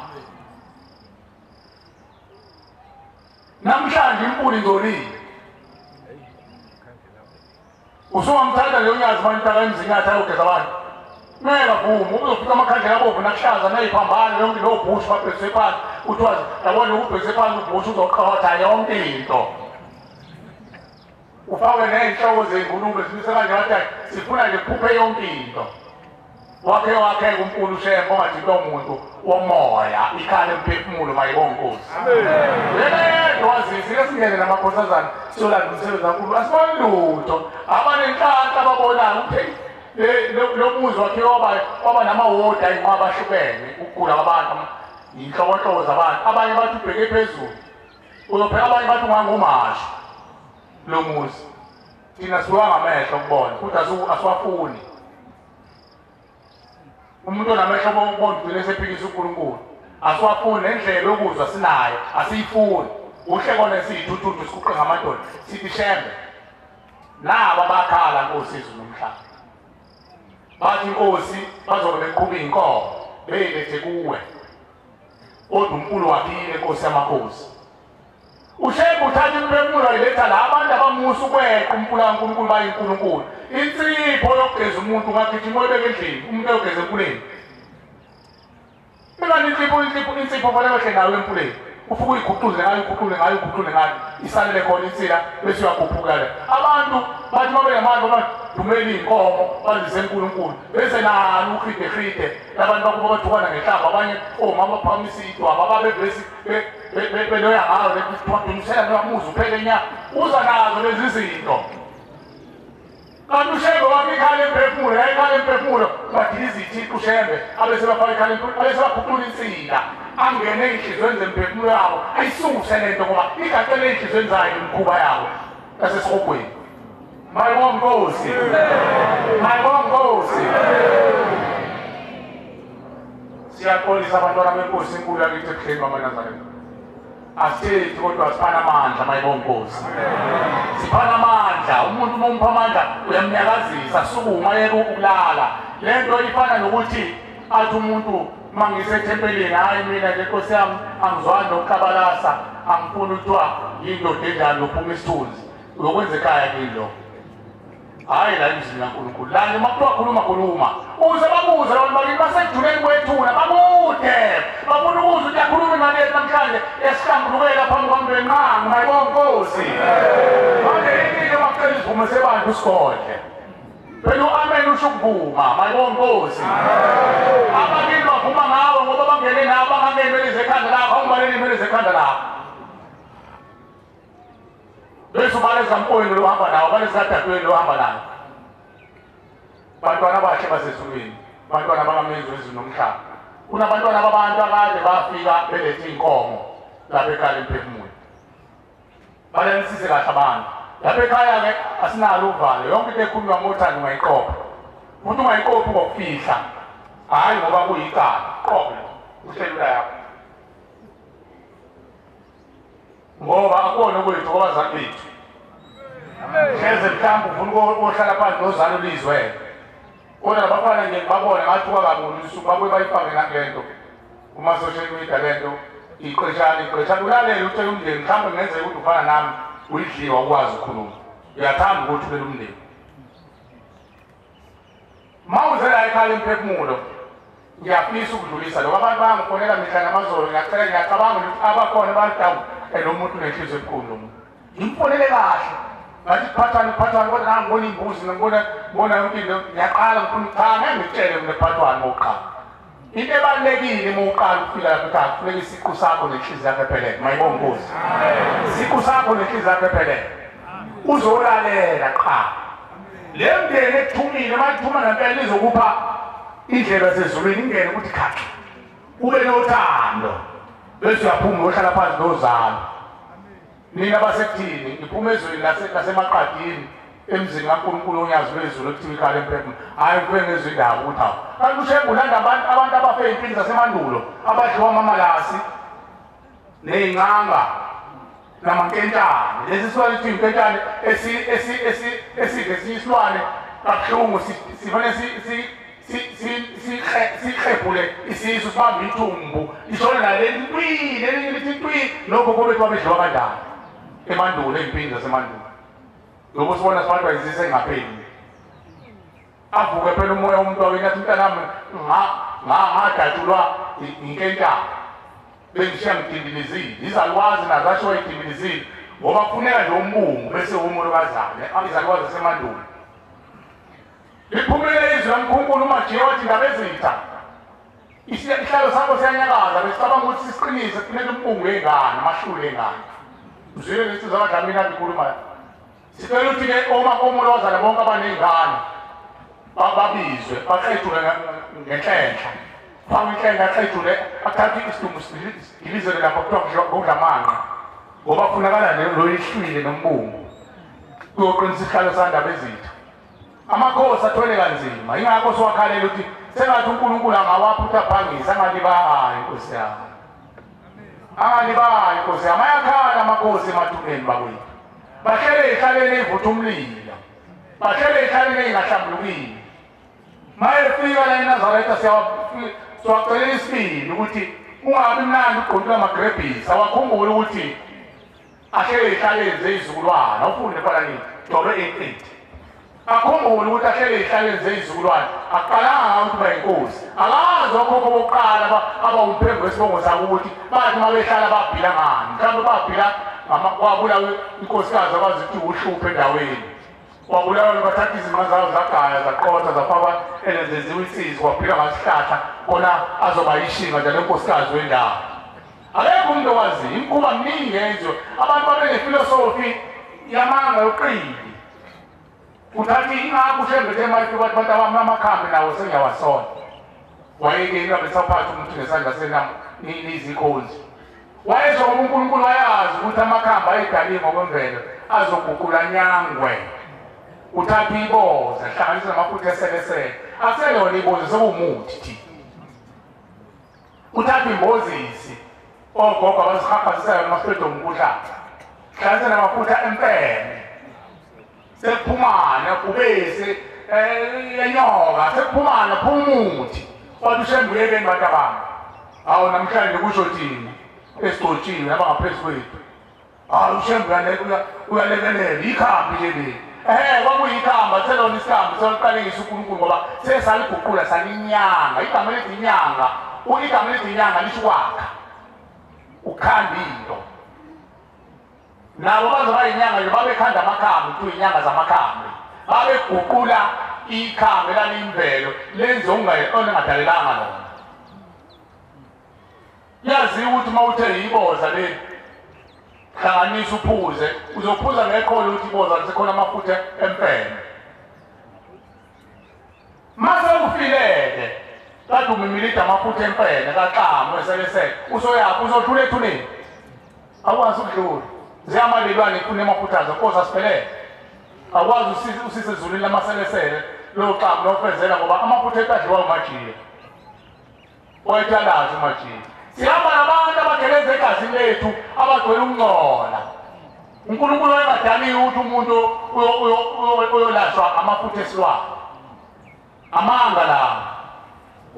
Namhlanje impula ingcolile. Usungamthatha leyo nyazi manje intaka emzinyathi ayogeza abantu. Ngeke avume, uzofika amakhandlela abovu nakuhlaza nayiphambane yonke lo bush babhekise phansi. Uthiwa yabona ukubhekise phansi ubush uzoqhotha yonke into. Ufake ney'nhloko zey'ngulube zimise kanje wathi sifuna nje kuphuphe yonke into. Wakhe wakhe kuMpulu uShembe ongathi lo muntu womoya ikhala emphefumulo mayibonga inkosi. Yedwa wazisi ke singene namakhosazana siyolanda umsebenzi kaNkulunkulu asiboni lutho. Abanenhlanhla ababonayo ukuthi lo muzi wakhe waba namawodi ayinqwaba ahlukene ukugula kwabantu inhlobonhlobo zabantu. Abanye bathi ubheke phezulu, uzopheka abanye bathi ungangumasho lo muzi. Thina siwa ngamehlo ukubona futhi asiwafuni. Umuntu onamehlo okubona ugcine esephikisa uNkulunkulu. Asiwafuni nendlela yokuzwa sinayo, asiyifuni. Uhle kona siyithuthuthu siguqe ngamadoda sithi Shembe. Naba bakhala Nkosi izulu nomhlaba. Bathi inkosi bazobe beqhuba inkomo beyilethe kuwe. Kodwa uMpulu wakhile Nkosi yamakhosi. uShembe uthatha imphefumulo ayiletha la abantu abamusa ukweqa uMpula kaNkulunkulu bayiNkulunkulu. Insipho yokugeza umuntu ungagijima uyibeke endlini, umuntu oyogeza empuleni. Mina insipho fanele wehle nayo empuleni. Ufike uyiguquze ngayo, uguqule ngayo, uguqule ngayo. Isalele khona insila bese uyakhuphuka le. Abantu bathi babe namandla badumela iy'nkomo bazise uNkulunkulu. Bese nalo uhide labantu bakubo bathukana ngehlamba abanye omama baphakamisa idwaba babevesi beloya ngayo ledumisela nomuzi uphele nya. Uza nazo lezi zinto. Kanti uShembe wakhe ikhala emphefumulo, yayikhala emphefumulo, badiliza ithixo uShembe, abese bafaka ikhala emphefumulo, abese baguqula insila. Angene ey'nhliziyweni zemphefumulo yabo, ayisuse lento ngoba igaqele ey'nhliziyweni zayo imikhuba yabo yasesihogweni. Mayibonga Nkosi. Mayibonga Nkosi. Siyaxolisa abantwana benkosi enkulu yakithi ebuhleni bamaNazaretha. Asithethi kodwa siphana amandla mayibonga Nkosi. Siphana amandla, umuntu uma umpha amandla uyamnyakazisa, sukuma ayeke ukulala. Le nto ifana nokuthi athi umuntu uma ngisethempelini, hhayi mina nje Nkosi yami angizwani nokuklabalasa, angifuni ukuthiwa yindoda enjani yophuma isithunzi. Uyokwenza ekhaya kini lokho. Hhayi la emzini kaNkulunkulu. La nje uma kuthiwa khuluma khuluma. Uze babuze abantu bakini basejuleni kwethuna, bakude. Bafuna ukuzwa ukuthi yakhuluma ingane yethu namhlanje esihlambulukela phambi kwaMvelinqangi, mayibonga Nkosi. Manje yini uma kucela isivumo sebandla usigodle? Phela u-amen usho ukuvuma, mayibonga Nkosi. Abakini bavuma ngawe ngoba bangene nawe, bangangeni inwele zekhanda lakho, awungibaleli inwele zekhanda lakho. Bese ubale ezampoyini lo uhamba nawo, ubale ezikadadweni lo uhamba nawo. Bantwana abahle basezulwini, bantwana bakaMenzi wezulu nomhlaba. Kunabantwana babantu akade bafika belethe iy'nkomo lapha ekhaya lemphefumulo. Balalelisise kahle abantu. Lapha ekhaya-ke asinalo uvalo, yonke into ekhulunywa ngothando ungayiqopha. Futhi ungayiqophi ngokufihla, hhayi ngoba kuyicala, qophe uhlelula yakho. Ngoba akubona okwethu kwabazali bethu. Hleze mhlawumbe ufuna ukohlala phansi nozalo lizwe. Kodwa labafana nje ngibabona ngathuka kakhulu usuku babuye bayifake nangento kuma-social media lento. Iqeshana iqeshana ulalele utshele umndeni mhlawumbe kungenzeka ukuthi ufana nami uyidliwa ukwazi ukukhuluma. Uyathanda ukuthi uthulela umndeni. Mawuzela ekhaya imphefumulo ngiyafisa ukudlulisa lokho abantu bayangifonela mihla namazolo ngiyacela ngiyacabanga ukuthi abakhona bantu lo muntu unenhliziyo ebukhulu lo muntu. Ngimfonele kahle. Ngathi phathani phathani kodwa ngangibona imbuzi ngibona ngibona yonke into ngiyaqala ngifuna cha ngeke ngitshele mina phathwani ngokuqala. Into ebalulekile uma uqala ukufika lapha ekhaya kufuneka isiqu sakho nenhliziyo yakho ephelele. Mayibonge Nkosi. Isiqu sakho nenhliziyo yakho ephelele. Uzolalela qha. Le mndeni ekuthumile mayithuma ngempela izokupha indlela yasezulwini ingene ukuthi khaxa. Ube nothando. Bese uyaphuma uyohlala phansi nozalo. Nina basekuthini ngiphuma ezweni lasemaqadini emzini kaNkulunkulu onyazi lwezulu ekuthiwa ikhaya lemphefumulo. Hhayi ngifike ngezwe indaba ukuthi hawu kanti uShembe ulanda abantu abafe ey'mpini zasemandulo abadliwa amamalasi ney'ncanga namankentshane. Lesi silwane kuthiwa inkentshane esidla esinye isilwane kabuhlungu sifanele sikhebhule isisu sibambe ithumbu ishone naleli ntwi lelinye lithi ntwi nokhokho bethu babedliwa kanjani emandulo ey'mpini zasemandulo. Lokho sibona sibantu izisu engapheli. Avuke phela umoya womuntu wakini athi mntanami ngadatshulwa inkentshane bengishiya ngidindilizile. Izalukwazi nazo ashiwa idindilizile ngoba kufuneka nje umbungu bese umolokazane izalukazi zasemandulo. Liphumile izwi laMkhunkulu uMajiya wathi indaba ezitha. Isihlalo sakho siyanyakaza besicabanga ukuthi sisiqinise kufuneka umbungu wengane amahlule engane. Uzwile lesi zakwaDlamini abikhuluma. Sicela ukuthi-ke omolozana bonke abaney'ngane babizwe baxejulwe ngenhlenhla. Faka inhlenhla axejule athathe isidumbu sigilizele lapha kuthiwa ngokudla amanqa ngoba kufunakala lo ihlwile nombungu kuyoqinisa isihlalo sandaba ezitha. Amakhosi athwele kanzima ingakho siwakhalela ukuthi sengathi uNkulunkulu angawapha ukuthi aphangise angalibali Nkosi yami. Angalibali Nkosi yami. Ayakhala amakhosi emathuneni bakwethu. Bahlele ey'hlaleni ey'vutha umlilo. Bahlele ey'hlaleni ey'ngahlambulukile. Mayefika la eNazaretha siwacelela isibili ukuthi ungabi mnandi ugqontula amagrebhisi awakhumbule ukuthi ahlele ey'hlaleni zeyizukulwane. Awufunde phela nini Jobe 8:8. Akhumbule ukuthi ahlele ey'hlaleni zeyizukulwane akuqalanga ukuthi uba yinkosi. Akazi okhokho bokuqala abawumphembu wesibongo sabo ukuthi bathi uma behlala babhila ngani. Mhlawumbe babhila kwabulawa inkosikazi akwazi ukuthi uhluphe endaweni. Kwabulawa bathatha izinqa zawo zagaya zaqotha zafakwa ezenziwa insizwa kwaphila ngasihlahla khona azoba yishinga njalo enkosikazi wendawo. Akekho umuntu owaziyo imikhuba miningi yenziwa abantu babenefilosofi yamanga yoqili. Uthathi ingakho uShembe ethe mayifika bathi bantu abami amakhambi nawo sengiyawasola. Wayeke besaphatha umuntu ngesandla senami nizikhonzi. Wayesho ngoba uNkulunkulu wayazi ukuthi amakhambi ayedaliwe ngokwemvelo azoguqula nyangwe. Uthatha iboza hlanganisa namafutha eselesele aselona iboza sekuwumuthi thi. Uthatha imbozisi ogogo abazihambisisayo namafutha omkhuhlane hlanganisa namafutha empene sekuphumana ubese enyoka sekuphumana phuma umuthi. Wathi uShembe uyekeni bantu abami. Hawu namhlanje kusho thina esigcotshiwe abangaphezu kwethu. Hawu uShembe uyalekelela ikhambi nje leli. Kwakuyikhamba selona isikhambi seliqalekisa uNkulunkulu ngoba sesaliguqula salinyanga. Igama elithi inyanga, igama elithi inyanga lisho ukwakha. Ukhanda into. Nabo bazoba inyanga nje babekhanda amakhambi kuthiwa inyanga zamakhambi. Babeguqula ikhambi laliyimvelo lenze ongadalelanga lona. Yaziwa ukuthi uma uthe iboza leli hlanganisa uphuze uzophuza ngekholo ukuthi iboza lisekhona amafutha empene. Mase ufileke kade umimilida amafutha empene kaxamu eselesele usoyaphi uzodlula ethuneni awukwazi ukudlula. Ziyamalelwane ifuna amafutha azo Nkosi asiphelele. Awukwazi usise ezulwini lamaselesele lowo xamu lofezela ngoba amafutha ethu adliwa uMajiya. Wayethalaza uMajiya. Sihamba nabantu abageleza egazini lethu abagcwele ukungcola. uNkulunkulu wayengadaliwe ukuthi umuntu uyolashwa amafutha esilwane. Amanga lawo.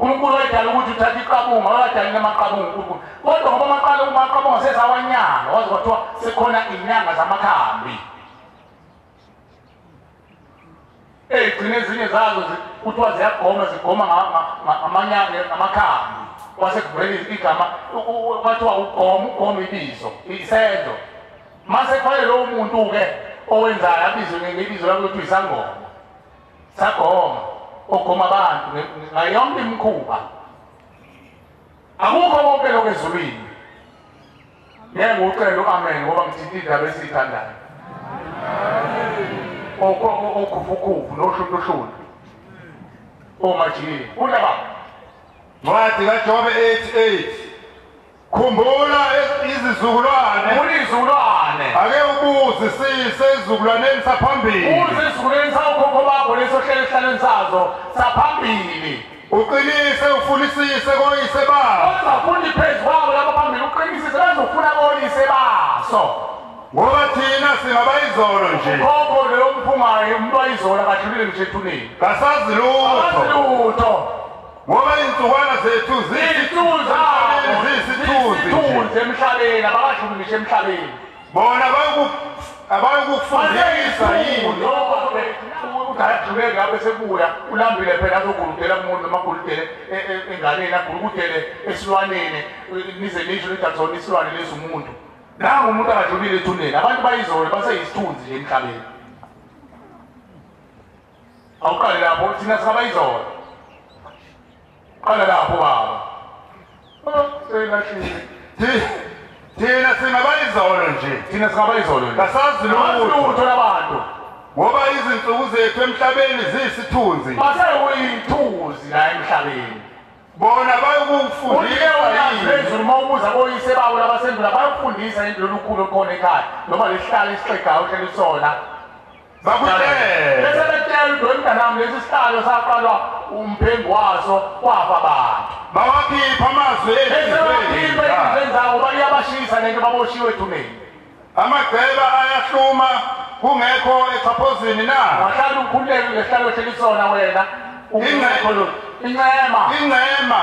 uNkulunkulu wayedala ukuthi uthathe iqabunga, wadala amaqabunga uNkulunkulu. Kodwa ngoba amaqabunga sesawanyanga, waze kwathiwa sekhona inyanga zamakhambi. Egcine ezinye zazo kuthiwa ziyagoma, zigoma ngamanyanga ngamakhambi. Kwase kuvela igama kwathiwa ugoma, ugoma ibizo, isenzo. Mase kufanele lowo muntu-ke owenzayo abizwe ngebizo lakhe ukuthi isangoma. Sagoma, ogoma abantu ngayo yonke imikhuba. Akukho konke lokho ezulwini. Ngeke ngiwucele u-amen ngoba ngithinta indaba esiyithandayo. Okhufukufu noshuntushuntu. Omajini. Undaba. Ncwadi kaJobe 8:8. Khumbula izizukulwane. Izizukulwane. Ake ubuzisise ezizukulwaneni saphambili. Uze esizukulwaneni sawokhokho bakho leso hlelo esihlalweni sazo saphambili. Uqinise ufunisise koyise babo. Uzafundi phezu kwabo lapha phambili uqinisise bazofuna koyise baso. Ngoba thina singabayizolo nje. Ukhokho leyo mphungayo umuntu wayizolo akadlulile ngisho ethuneni. Kasazi lutho. Kasazi lutho. Ngoba izinsukwana zethu ziyisithunzi emhlabeni, abakadluli ngisho emhlabeni. Bona abayukufundisa yini? Udadlule ngabe sekuya ulambile phela azoguludela kumuntu noma aguludele enganeni, aguludele esilwaneni, nize nisho nithi akusona isilwane lesi umuntu. Nangu umuntu akadlulile ethuneni, abantu bayizolo baseyisithunzi nje emhlabeni. Awuqale lapho, thina singabayizolo. Qala lapho baba. Selahlile. Thina singabayizolo nje. Thina singabayizolo nje. Kasazi lutho labantu. Ngoba izinsuku zethu emhlabeni ziyisithunzi. Baseyithunzi la emhlabeni. Bona bayokufundisa yini? Phezulu uma ubuza koyise babo labasendula bayokufundisa into olukhulu olukhona ekhaya noma lesihlalo esixegayo ohleli sona. Bakutshela. Bese betshela ukuthi mntanami lesi sihlalo saqalwa umphembu waso kwafa abantu. Bawakhipha amazwi enhliziyweni zabo, bayabashisa lento baboshiwe ethuneni. Amagceba ayahluma kungekho echaphozini na? Wahlala ukhululeke ngesihlalo ohleli sona wena. Incema. Incema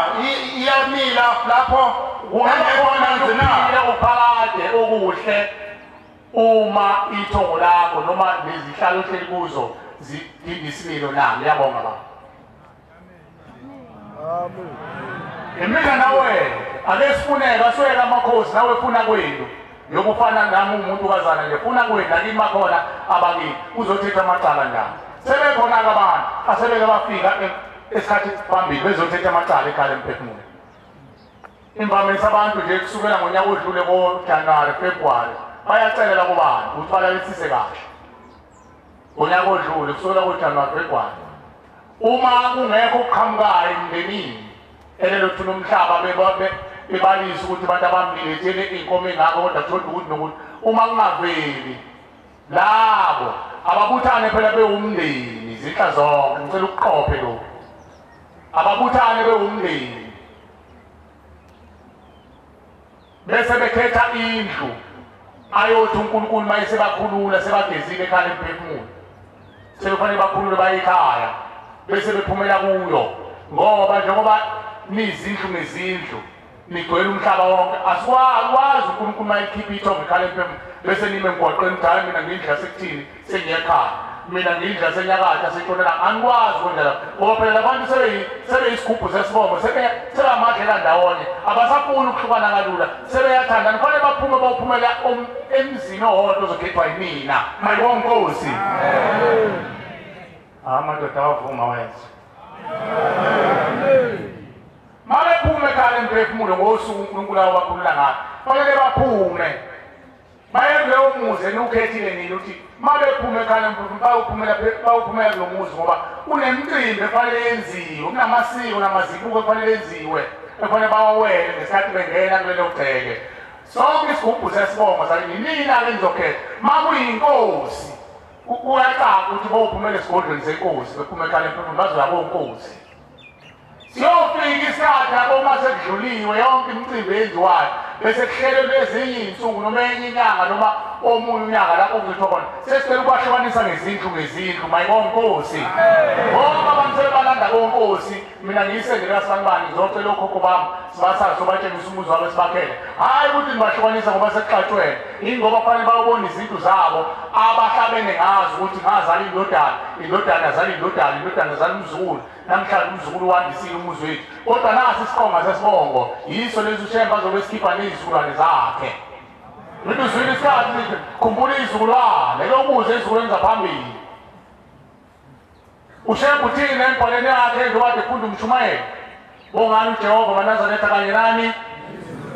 iyamila lapho kungekho amanzi na? Uphakade okuhle uma ithongo lakho noma nezihlalo ohleli kuzo zidinga isimilo na? Ngiyabonga baba. Amen. Imina nawe ake sifuneke asweke amakhosi nawe funa kwenu. Yokufana nami umuntu kazana nje funa kwenu akimi bakhona abakini uzothetha amacala njalo. Sebekhona abantu asebeke bafika esikhathi phambili bezothetha amacala ekhaya emphefumulo. Imvamisa abantu nje kusukela ngonyaka odlule ko-January, February bayacelela kubantu ukuthi balalisise kahle. Ngonyaka odlule kusukela ko-January, February. Uma kungekho okuqhamukayo emndenini elelo thuna umhlaba bebalisa ukuthi abantu abamlilethele iy'nkomo engako kodwa kuthola ukuthi nokuthi uma kungaveli labo ababuthane phela bewumndeni izinhla zonke, ngicela ukuqophe lokhu. Ababuthane bewumndeni bese bekhetha indlu ayothi uNkulunkulu maye sebakhulula sebagezile ekhaya emphefumulo sebefanele bakhulule baye ekhaya bese bephumela kuyo, ngoba njengoba nizindlu ngezindlu nigcwele umhlaba wonke asikwazi uNkulunkulu mayekhipha ithongo ekhaya emphefumulo bese nime emgwaqweni hayi mina ngindlu yasekuthini sengiyekhaya, mina ngindlu yasenyakatho yasentshonalanga. Anikwazi ukwenza lapho ngoba phela labantu sebeyisigubhu sesibongo sebeyamadlela ndawonye, abasafuni ukuhlukana kalula, sebeyathandana. Kufanele baphume bawuphumela emzini owodwa ozokhethwa yimina. Mayibonga Nkosi. Amadoda awavuma wenza. Mabephume ekhaya emphefumulo ngosuku uNkulunkulu awabakhulula ngalo, fanele baphume baye kuleyo muzi eniwukhethile nini ukuthi mabephume ekhaya emphefumulo bawuphumela kulo muzi ngoba kunemicimbi efanele yenziwe, kunamasiko namazibuko efanele enziwe efanele bawawele ngesikhathi bengena kulelo gceke. Sonke isigubhu sesibongo sathi yinina-ke nizokhetha. Ma kuyinkosi kuyacaca ukuthi bawuphumela esigodlweni senkosi, bephume ekhaya emphefumulo bazoya konkosi. Siyofika isikhathi lapho uma sekudluliwe yonke imicimbi eyenziwayo bese kuhlelelwe ezinye iy'nsuku noma enye inyanga noma omunye unyaka lapho kuzothiwa khona sesicela ukwahlukanisa ngezindlu ngezindlu mayibonkosi bonke abantu sebebalanda konkosi mina ngiyisendela sanibani ngizocela okhokho bami sibasazi sobatshengisa umuzi wabo esibakhele hhayi ukuthi nibahlukanisa ngoba sekuxatshwene yingoba kufanele bayobona izindlu zabo abahlabene ngazo ukuthi ngazala indodana indodana yazala indodana indodana yazala umzukulu namhlanje umzukulu wandisile umuzi wethu kodwa nasi isiqonga sesibongo yiso lesi uShembe azobe esikhipha nezizukulwane zakhe. Ngithi uzwile isikhathi khumbula izizukulwane lokubuze izizukulwane zaphambili. uShembe uthini embhaleni yakhe njengoba efunda umshumayeli bongani uJehova maNazaretha kanye nani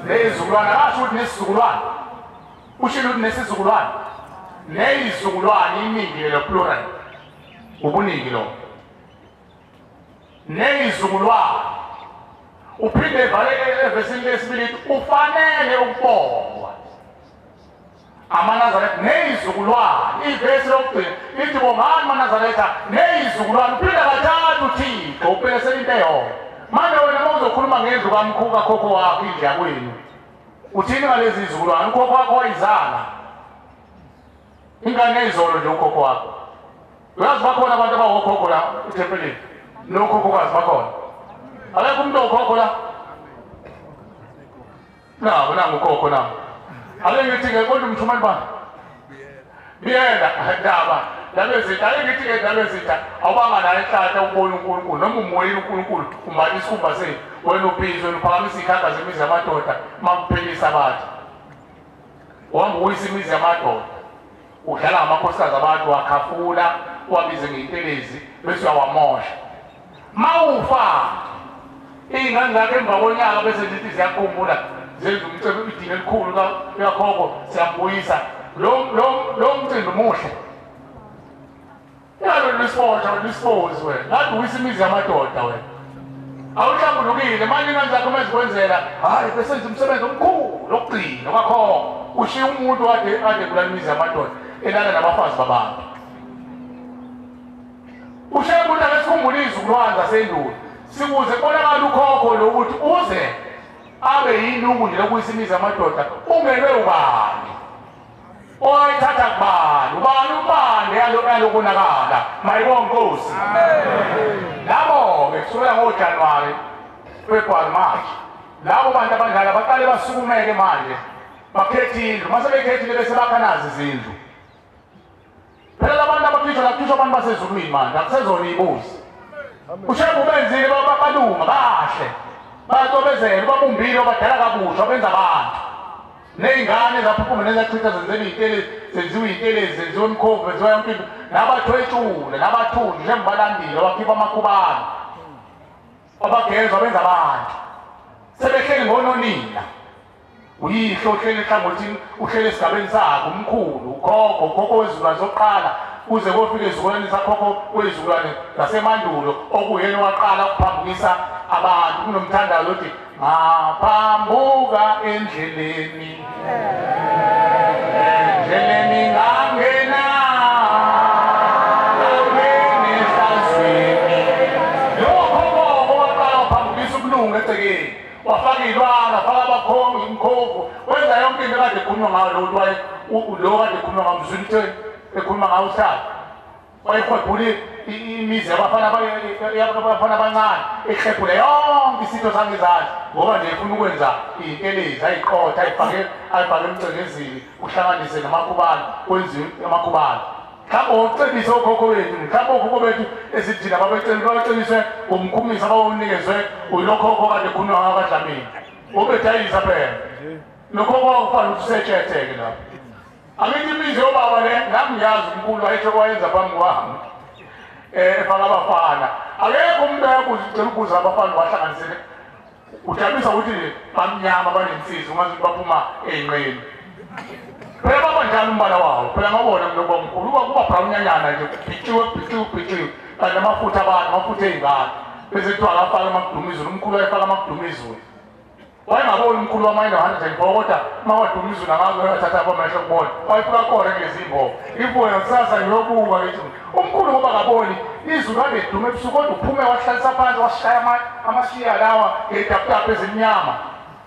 nezizukulwane akasho ukuthi nesizukulwane ushilo ukuthi nesizukulwane nezizukulwane iningi lelo plural ubuningi lo nezizukulwane uphinde evale evesini lesibili ufanele ukubongwa amaNazaretha nezizukulwane ivesi lokugcina lithi bongani maNazaretha nezizukulwane uphinda kathathu uThixo uphelesela into eyodwa. Manje wena uma uzokhuluma ngendlu kamkhulu kakhokho wakho indlu yakwenu uthini ngalezi zizukulwane? Ukhokho wakho wayizala ingane eyizolo nje ukhokho wakho. Uyazi bakhona abantu abawokhokho la ethempelini nokhokhokazi bakhona akekho umuntu okhokho la nabo nangukhokho nabo ake ngithi-ke kodwa umthumani bani biyela ndaba ndabezitha ake ngithi-ke ndabezitha awubanga naye enhlanhla ukubona uNkulunkulu noma umoyile uNkulunkulu umbatha isikhumba sethu wena ubhizi wena uphakamisa iy'khanda zemizi yamadoda makuphelisa abantu uhamba uwisa imizi yamadoda udlala ngamakhosikazi abantu wakhafula uwabize ngey'ntelezi bese uyawamosha mawufa iy'ngane zakho emva konyaka bese zithi ziyakhumbula zenza umcimbi idini elikhulu kakhokho siyambuyisa lo mcimbi muhle yalo lwisibosha lwisibozi wena kade uwisa imizi yamadoda wena awuhlambulukile manje ingane zakho mezikwenzela hhayi besenza umsebenzi omkhulu lokugcina kwakhokho ushiya umuntu kade kulala imizi yamadoda elala nabafazi babantu. Ushiya umuntu ake sikhumbule izizukulwane zasendulo sikuze kubonakala ukhokho lo ukuthi uze abe yinuku nje lokuyisa imizi yamadoda ungenwe ubani oyithatha kubani ubani ubani yalokonakala mayibonkosi. Labo-ke kusukela ngoJanuwari February March labo bantu abanjalo baqale basukumeke manje bakhethe indlu mase bekhethile bese bakha nazi izindlu. Phela labantu abakhishwa lakhishwa abantu basezulwini manje akusezona iy'buzi. uShembe ubenzile balunga bahle bayacobezela babumbile badala kabusha benza abantu ney'ngane zaphuphuma nezachitha zenzelwe iy'ntelezi zenziwe iy'ntelezi zenziwe imikhovu zenziwa yonke into nabathwetshule nabathunjwe Shembe balandile bakhipha amakhubane abagezwa benza abantu sebehleli ngononina uyihlo uhleli ehlangothini uhleli esigabeni sakhe umkhulu ukhokho ukhokho wezizukulwane sokuqala uze kofika ezizukulwane sakhokho wezizukulwane zasemandulo okuyena waqala ukuphambukisa abantu kunomthandazo othi ngaphambuka endleleni endleleni ngangena ngangena ehlazweni. Lowo khokho waqala waphambukisa ubulungu egcekeni wafaka iy'lwane wafaka abakhongi imikhovu wenza yonke into kade ekhulunywa ngayo lo kade ekhulunywa ngayo mzwini utheni ekhuluma ngayo uhlala wayihwebhule imizi yabafana abancane ehlephule yonke isitho sangezandla ngoba nje efuna ukwenza iy'ntelezi ayiqotha ayifake emcengezini uhlanganise namakhubane kwenziwe amakhubane. Mhlawumbe ngokucebise okhokho bethu mhlawumbe okhokho bethu esithi thina babeceliswe ngomkhumisa abawunikezwe uyilokhokho kade ekhulunywa ngayo kaDlamini ubedayisa phela nokhokho wakufanele ukuthi usetshetheke lapho. Angithi imizi yobaba le nami ngiyazi umkhulu wayesho kwayenza phambi kwami efaka abafana akekho umuntu ayabuza ucela ukubuza abafana bahlanganisele ujabulisa ukuthi bamnyama banensizi ungazi ukuthi baphuma ey'nqeni phela baba njalo umbala wawo phela ngabona mina kwamkhulu kuba brown nyanyana nje kubhitshiwe kubhitshiwe kubhitshiwe kanti amafutha abantu amafutha ey'ngane bese kuthiwa akafake amakudumizulu umkhulu wayefaka amakudumizulu wayengaboni umkhulu wamayina 104 kodwa uma wadumizulu angazi wayewathatha amehlo kubona wayefika kore ngezimbobo ivuya kusasa ngiyobuka ngithi umkhulu ngoba akaboni izulu kade edume ebusuku kodwa uphume wahlalisa phansi washaya amashiya lawa ngey'taputapu ezimnyama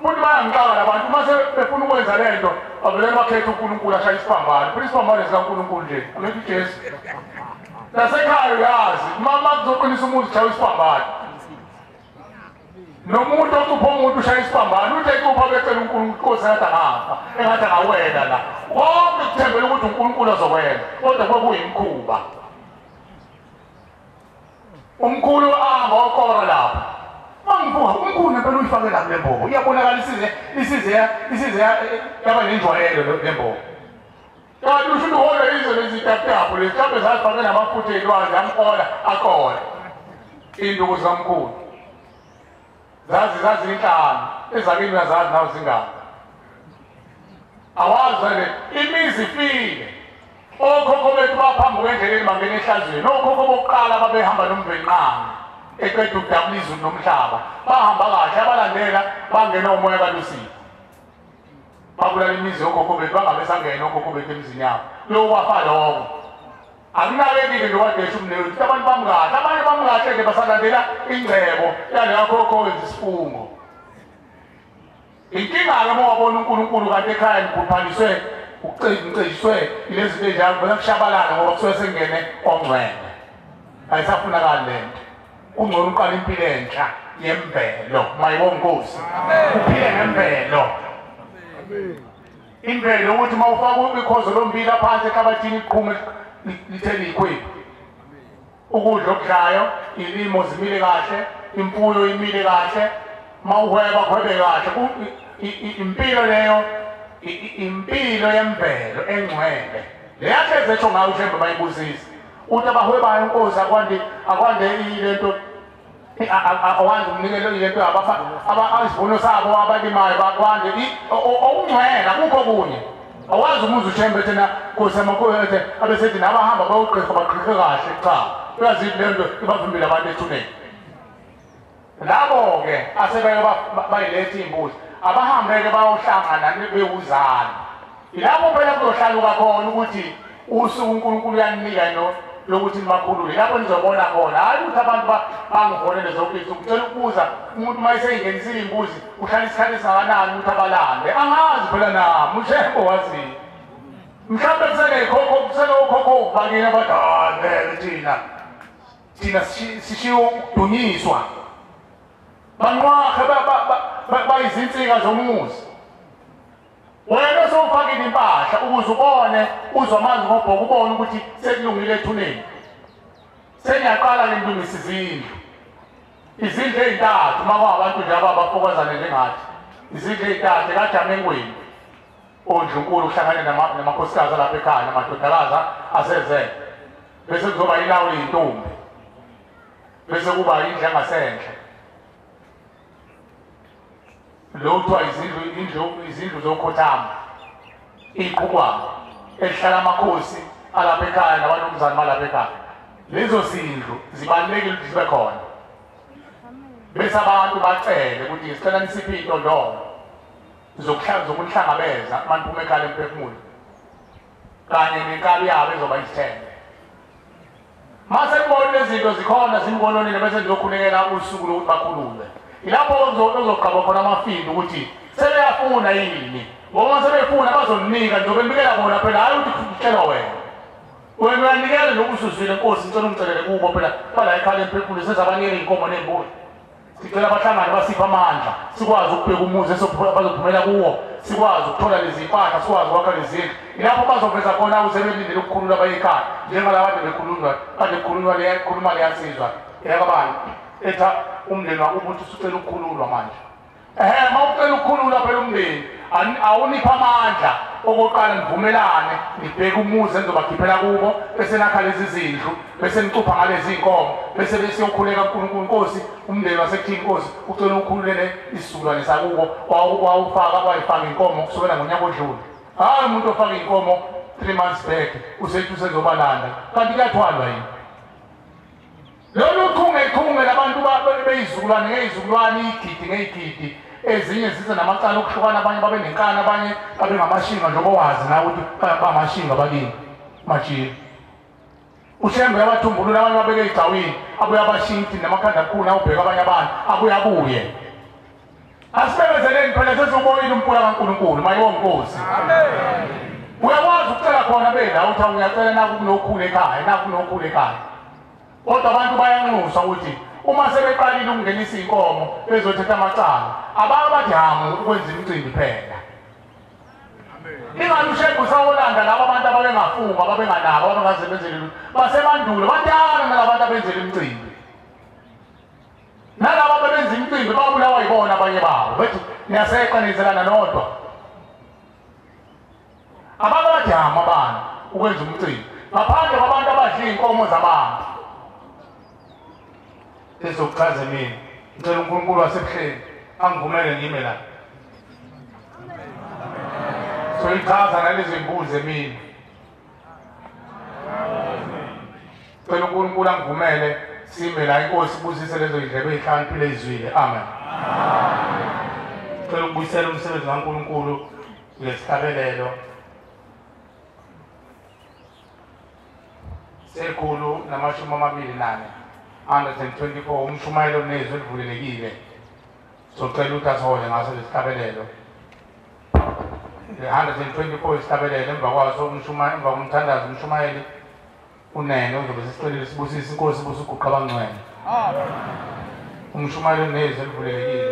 Futhi bayangixaka labantu uma sebefuna ukwenza le nto bavele bakhethe uNkulunkulu ashaya isiphambano. Futhi isiphambano sikaNkulunkulu nje, angithi uJesu. Nasekhaya uyazi, uma kuzoqinisa umuzi ushaya isiphambano. Nomuntu ocupha umuntu ushaya isiphambano, uthi ecupha becela uNkulunkulu Nkosi engathi angafa, engathi angawela la. Konke kuthembele ukuthi uNkulunkulu azowela, kodwa kwakuyimkhuba. Umkhulu ahamba okora lapha. Mangivuka umkhulu ngempela uyifake la kule mbobo. Iyabonakala isize yaba nenjwayelo le mbobo. Kanti usho uhola izwe lezitaputapu lezi mhlawumbe zazifake namafutha elwandle amhola aqola. Induku zikamkhulu. Zazi inhlanu ezakini uyazazi nawe zingaka. Awazi le imizi ifile. Okhokho bethu baphambi endleleni bangena ehlazweni. Okhokho bokuqala babehamba noMvelinqangi eqeda ukudabula izulu nomhlaba. Bahamba kahle abalandela bangena umoya kaLusifa. Babulala imizi yokhokho bethu bangabe sangena okhokho bethu emizini yabo. Lokhu kwafa lokho. Akunakekile nje wadesha umndeni ukuthi abantu bamkahle, abanye bamkahle ke basalandela ingcebo yaleya khokho wenza isifungo. Inkinga-ke uma wabona uNkulunkulu kanti ekhaya nikhuphaniswe ucejiswe lezi zinto ezinjalo vele kushabalala ngoba kusuke sengene ongcwele. Ayisafunakali le nto. Kungcono uqale impilo entsha yemvelo. Mayibonge Nkosi. Uphile ngemvelo. Imvelo ukuthi uma ufaka ikhozo lombila phansi ehlabathini iqhume lithele ikhwebu. Ukudla okudlayo, ilimo zimile kahle, imfuyo imile kahle, uma uhweba kuhwebe kahle. Impilo leyo impilo yemvelo engcwele. Leyahleze esho ngayo uShembe bayibusisa. Uthi abahwebayo inkosi akwande ilento akwande umnikelo ilento isivuno sabo abalimayo bakwande okungcwele akukho kunye. Awazi umuzi uShembe thina Nkosi amakhulu abesethi nabahamba bayogqirha bagqirhe kahle. Cha, uyazithi le nto ibavimbile abantu ethuneni. Labo-ke asebeke bayiletha iy'mbuzi abahambe-ke bayohlangana bewuzana. Ilapho phela kuzohlaluka khona ukuthi usuku uNkulunkulu uyaninika lokuthi nibakhulule. Lapho nizobona khona, hhayi ukuthi abantu bangiholele zonke izinsuku. Ngicela ukubuza umuntu uma eseyingenisile iy'mbuzi uhlala isikhathi esingakanani ukuthi abalande? Angazi phela nami, uShembe waziyo. Mhlawumbe kusenekhokho bakini abadala ngeke thina sishiye ukudunyiswa. Banqwahe bayizinsika zomuzi. Wena sowufakile impahla ukuze ubone uzwe amanzi ngobhoko ubone ukuthi sekulungile ethuneni. Seniyaqala ke nilungisa izindlu. Izindlu ey'ntathu uma kwabantu nje abafokozane njengathi. Izindlu ey'ntathu kaJamengweni. Ondlunkulu uhlangane namakhosikazi alapha ekhaya namadodakazi asezele. Bese kuzoba ilawu ley'ntombi. Bese kuba indlu yangasenhla. Lo kuthiwa izindlu zokhothama, iqhukwana elihlala amakhosi alapha ekhaya nabanumzane balapha ekhaya. Lezo zindlu zibalulekile ukuthi zibe khona. Bese abantu bacele ukuthi sicela nisiphe intondolo zokuhlangabeza uma niphuma ekhaya lemphefumulo kanye nenkabi yabo ezoba isithembe. Mase kubona lezi zinto zikhona zinibononile bese nizokhulekela usuku lokuthi bakhululwe. Ilapho ozoqaba khona amafindo ukuthi sebeyafuna yini, ngoba sebefuna bazoninika njengoba benikela bona phela, hhayi ukuthi kutshelwa wena. Wena uyanikela nje usuzwile Nkosi ngicela ungicelele kubo phela bala ekhaya lemphefumulo sezabanikela iy'nkomo ney'mbuzi. Sicela bahlangane basiphe amandla sikwazi ukubheka umuzi bazophumela kuwo, sikwazi ukuthola lezi mpahla, sikwazi ukwakha lezi zindlu. Ilapho bazoveza khona ukuthi sebelindele ukukhululwa baye ekhaya njengalaba kade bekhulunywa kade kukhulunywa leyakhuluma leyansizwa eyakabani etha umndeni wakubo ukuthi usucela ukukhululwa manje. Uma ucela ukukhululwa phela umndeni awunipha amandla okokuqala nivumelane nibheke umuzi enizobakhiphela kubo bese nakha lezi zindlu bese nicupha ngalezi iy'nkomo bese besiyokhuleka kuNkulunkulu Nkosi umndeni wasekuthini Nkosi ucela ukukhululele isizukulwane sakubo. Wawufaka wayifaka inkomo kusukela ngonyaka odlule. Hhayi umuntu ofaka inkomo 3 months back usethi usezobalanda kanti kuyathwalwa yini? Lolu chungechunge labantu beyizukulwane ngeyizukulwane igidi ngeyigidi ezinye zize namacala okuhlukana, abanye babe nenkani, abanye babe ngamashinga njengoba wazi nawe ukuthi bamashinga bakini majini. uShembe uyabathumbulula abanye babeke ey'gcawini abuye abashinti namakhanda akhulu awubheka abanye abantu abuye abuye. Asibekezeleni phela sesiwubonile umkhula kaNkulunkulu mayiwo Nkosi. Amen. Uyakwazi ukucela khona bela uthi uyacela naku kunokhula ekhaya, naku kunokhula ekhaya. Kodwa abantu bayanxusa ukuthi uma sebeqalile ukungenisa inkomo bezothatha amacala, ababathi hamu ukwenza imicimbi phela. Ingani uShembe usawolanda laba abantu ababengafunga, ababenganabo, abangazebenzeli lutho. Basemandulo badala nalabantu abenzela imicimbi. Nalaba ababenza imicimbi babulawa yibona abanye babo. Bethi niyaseqa nizelana nodwa. Ababathi hamu abantu ukwenza umcimbi. Ngaphandle kwabantu abadla iy'nkomo zabantu. Ezokuchaza mina. Ngicela uNkulunkulu wasebuhleni angivumele ngime la. Soyichaza nalezi mbuzi emini. Cela uNkulunkulu angivumele sime la, inkosi ibusise lezo indlebe ezihlakaniphile izwile. Amen. Cela ukubuyisela umsebenzi kaNkulunkulu ngesihlabelelo sekhulu 124, 124, umshumayelo nezwi elivulelekile. Socela ukuthi asihole ngaso lesihlabelelo. 124 isihlabelelo, emva kwaso umshumayeli, emva komthandazo umshumayeli unene uzobe sesicelile sibusise inkosi ibuse uguqa abangcwele. Amen. Umshumayelo nezwi elivulelekile.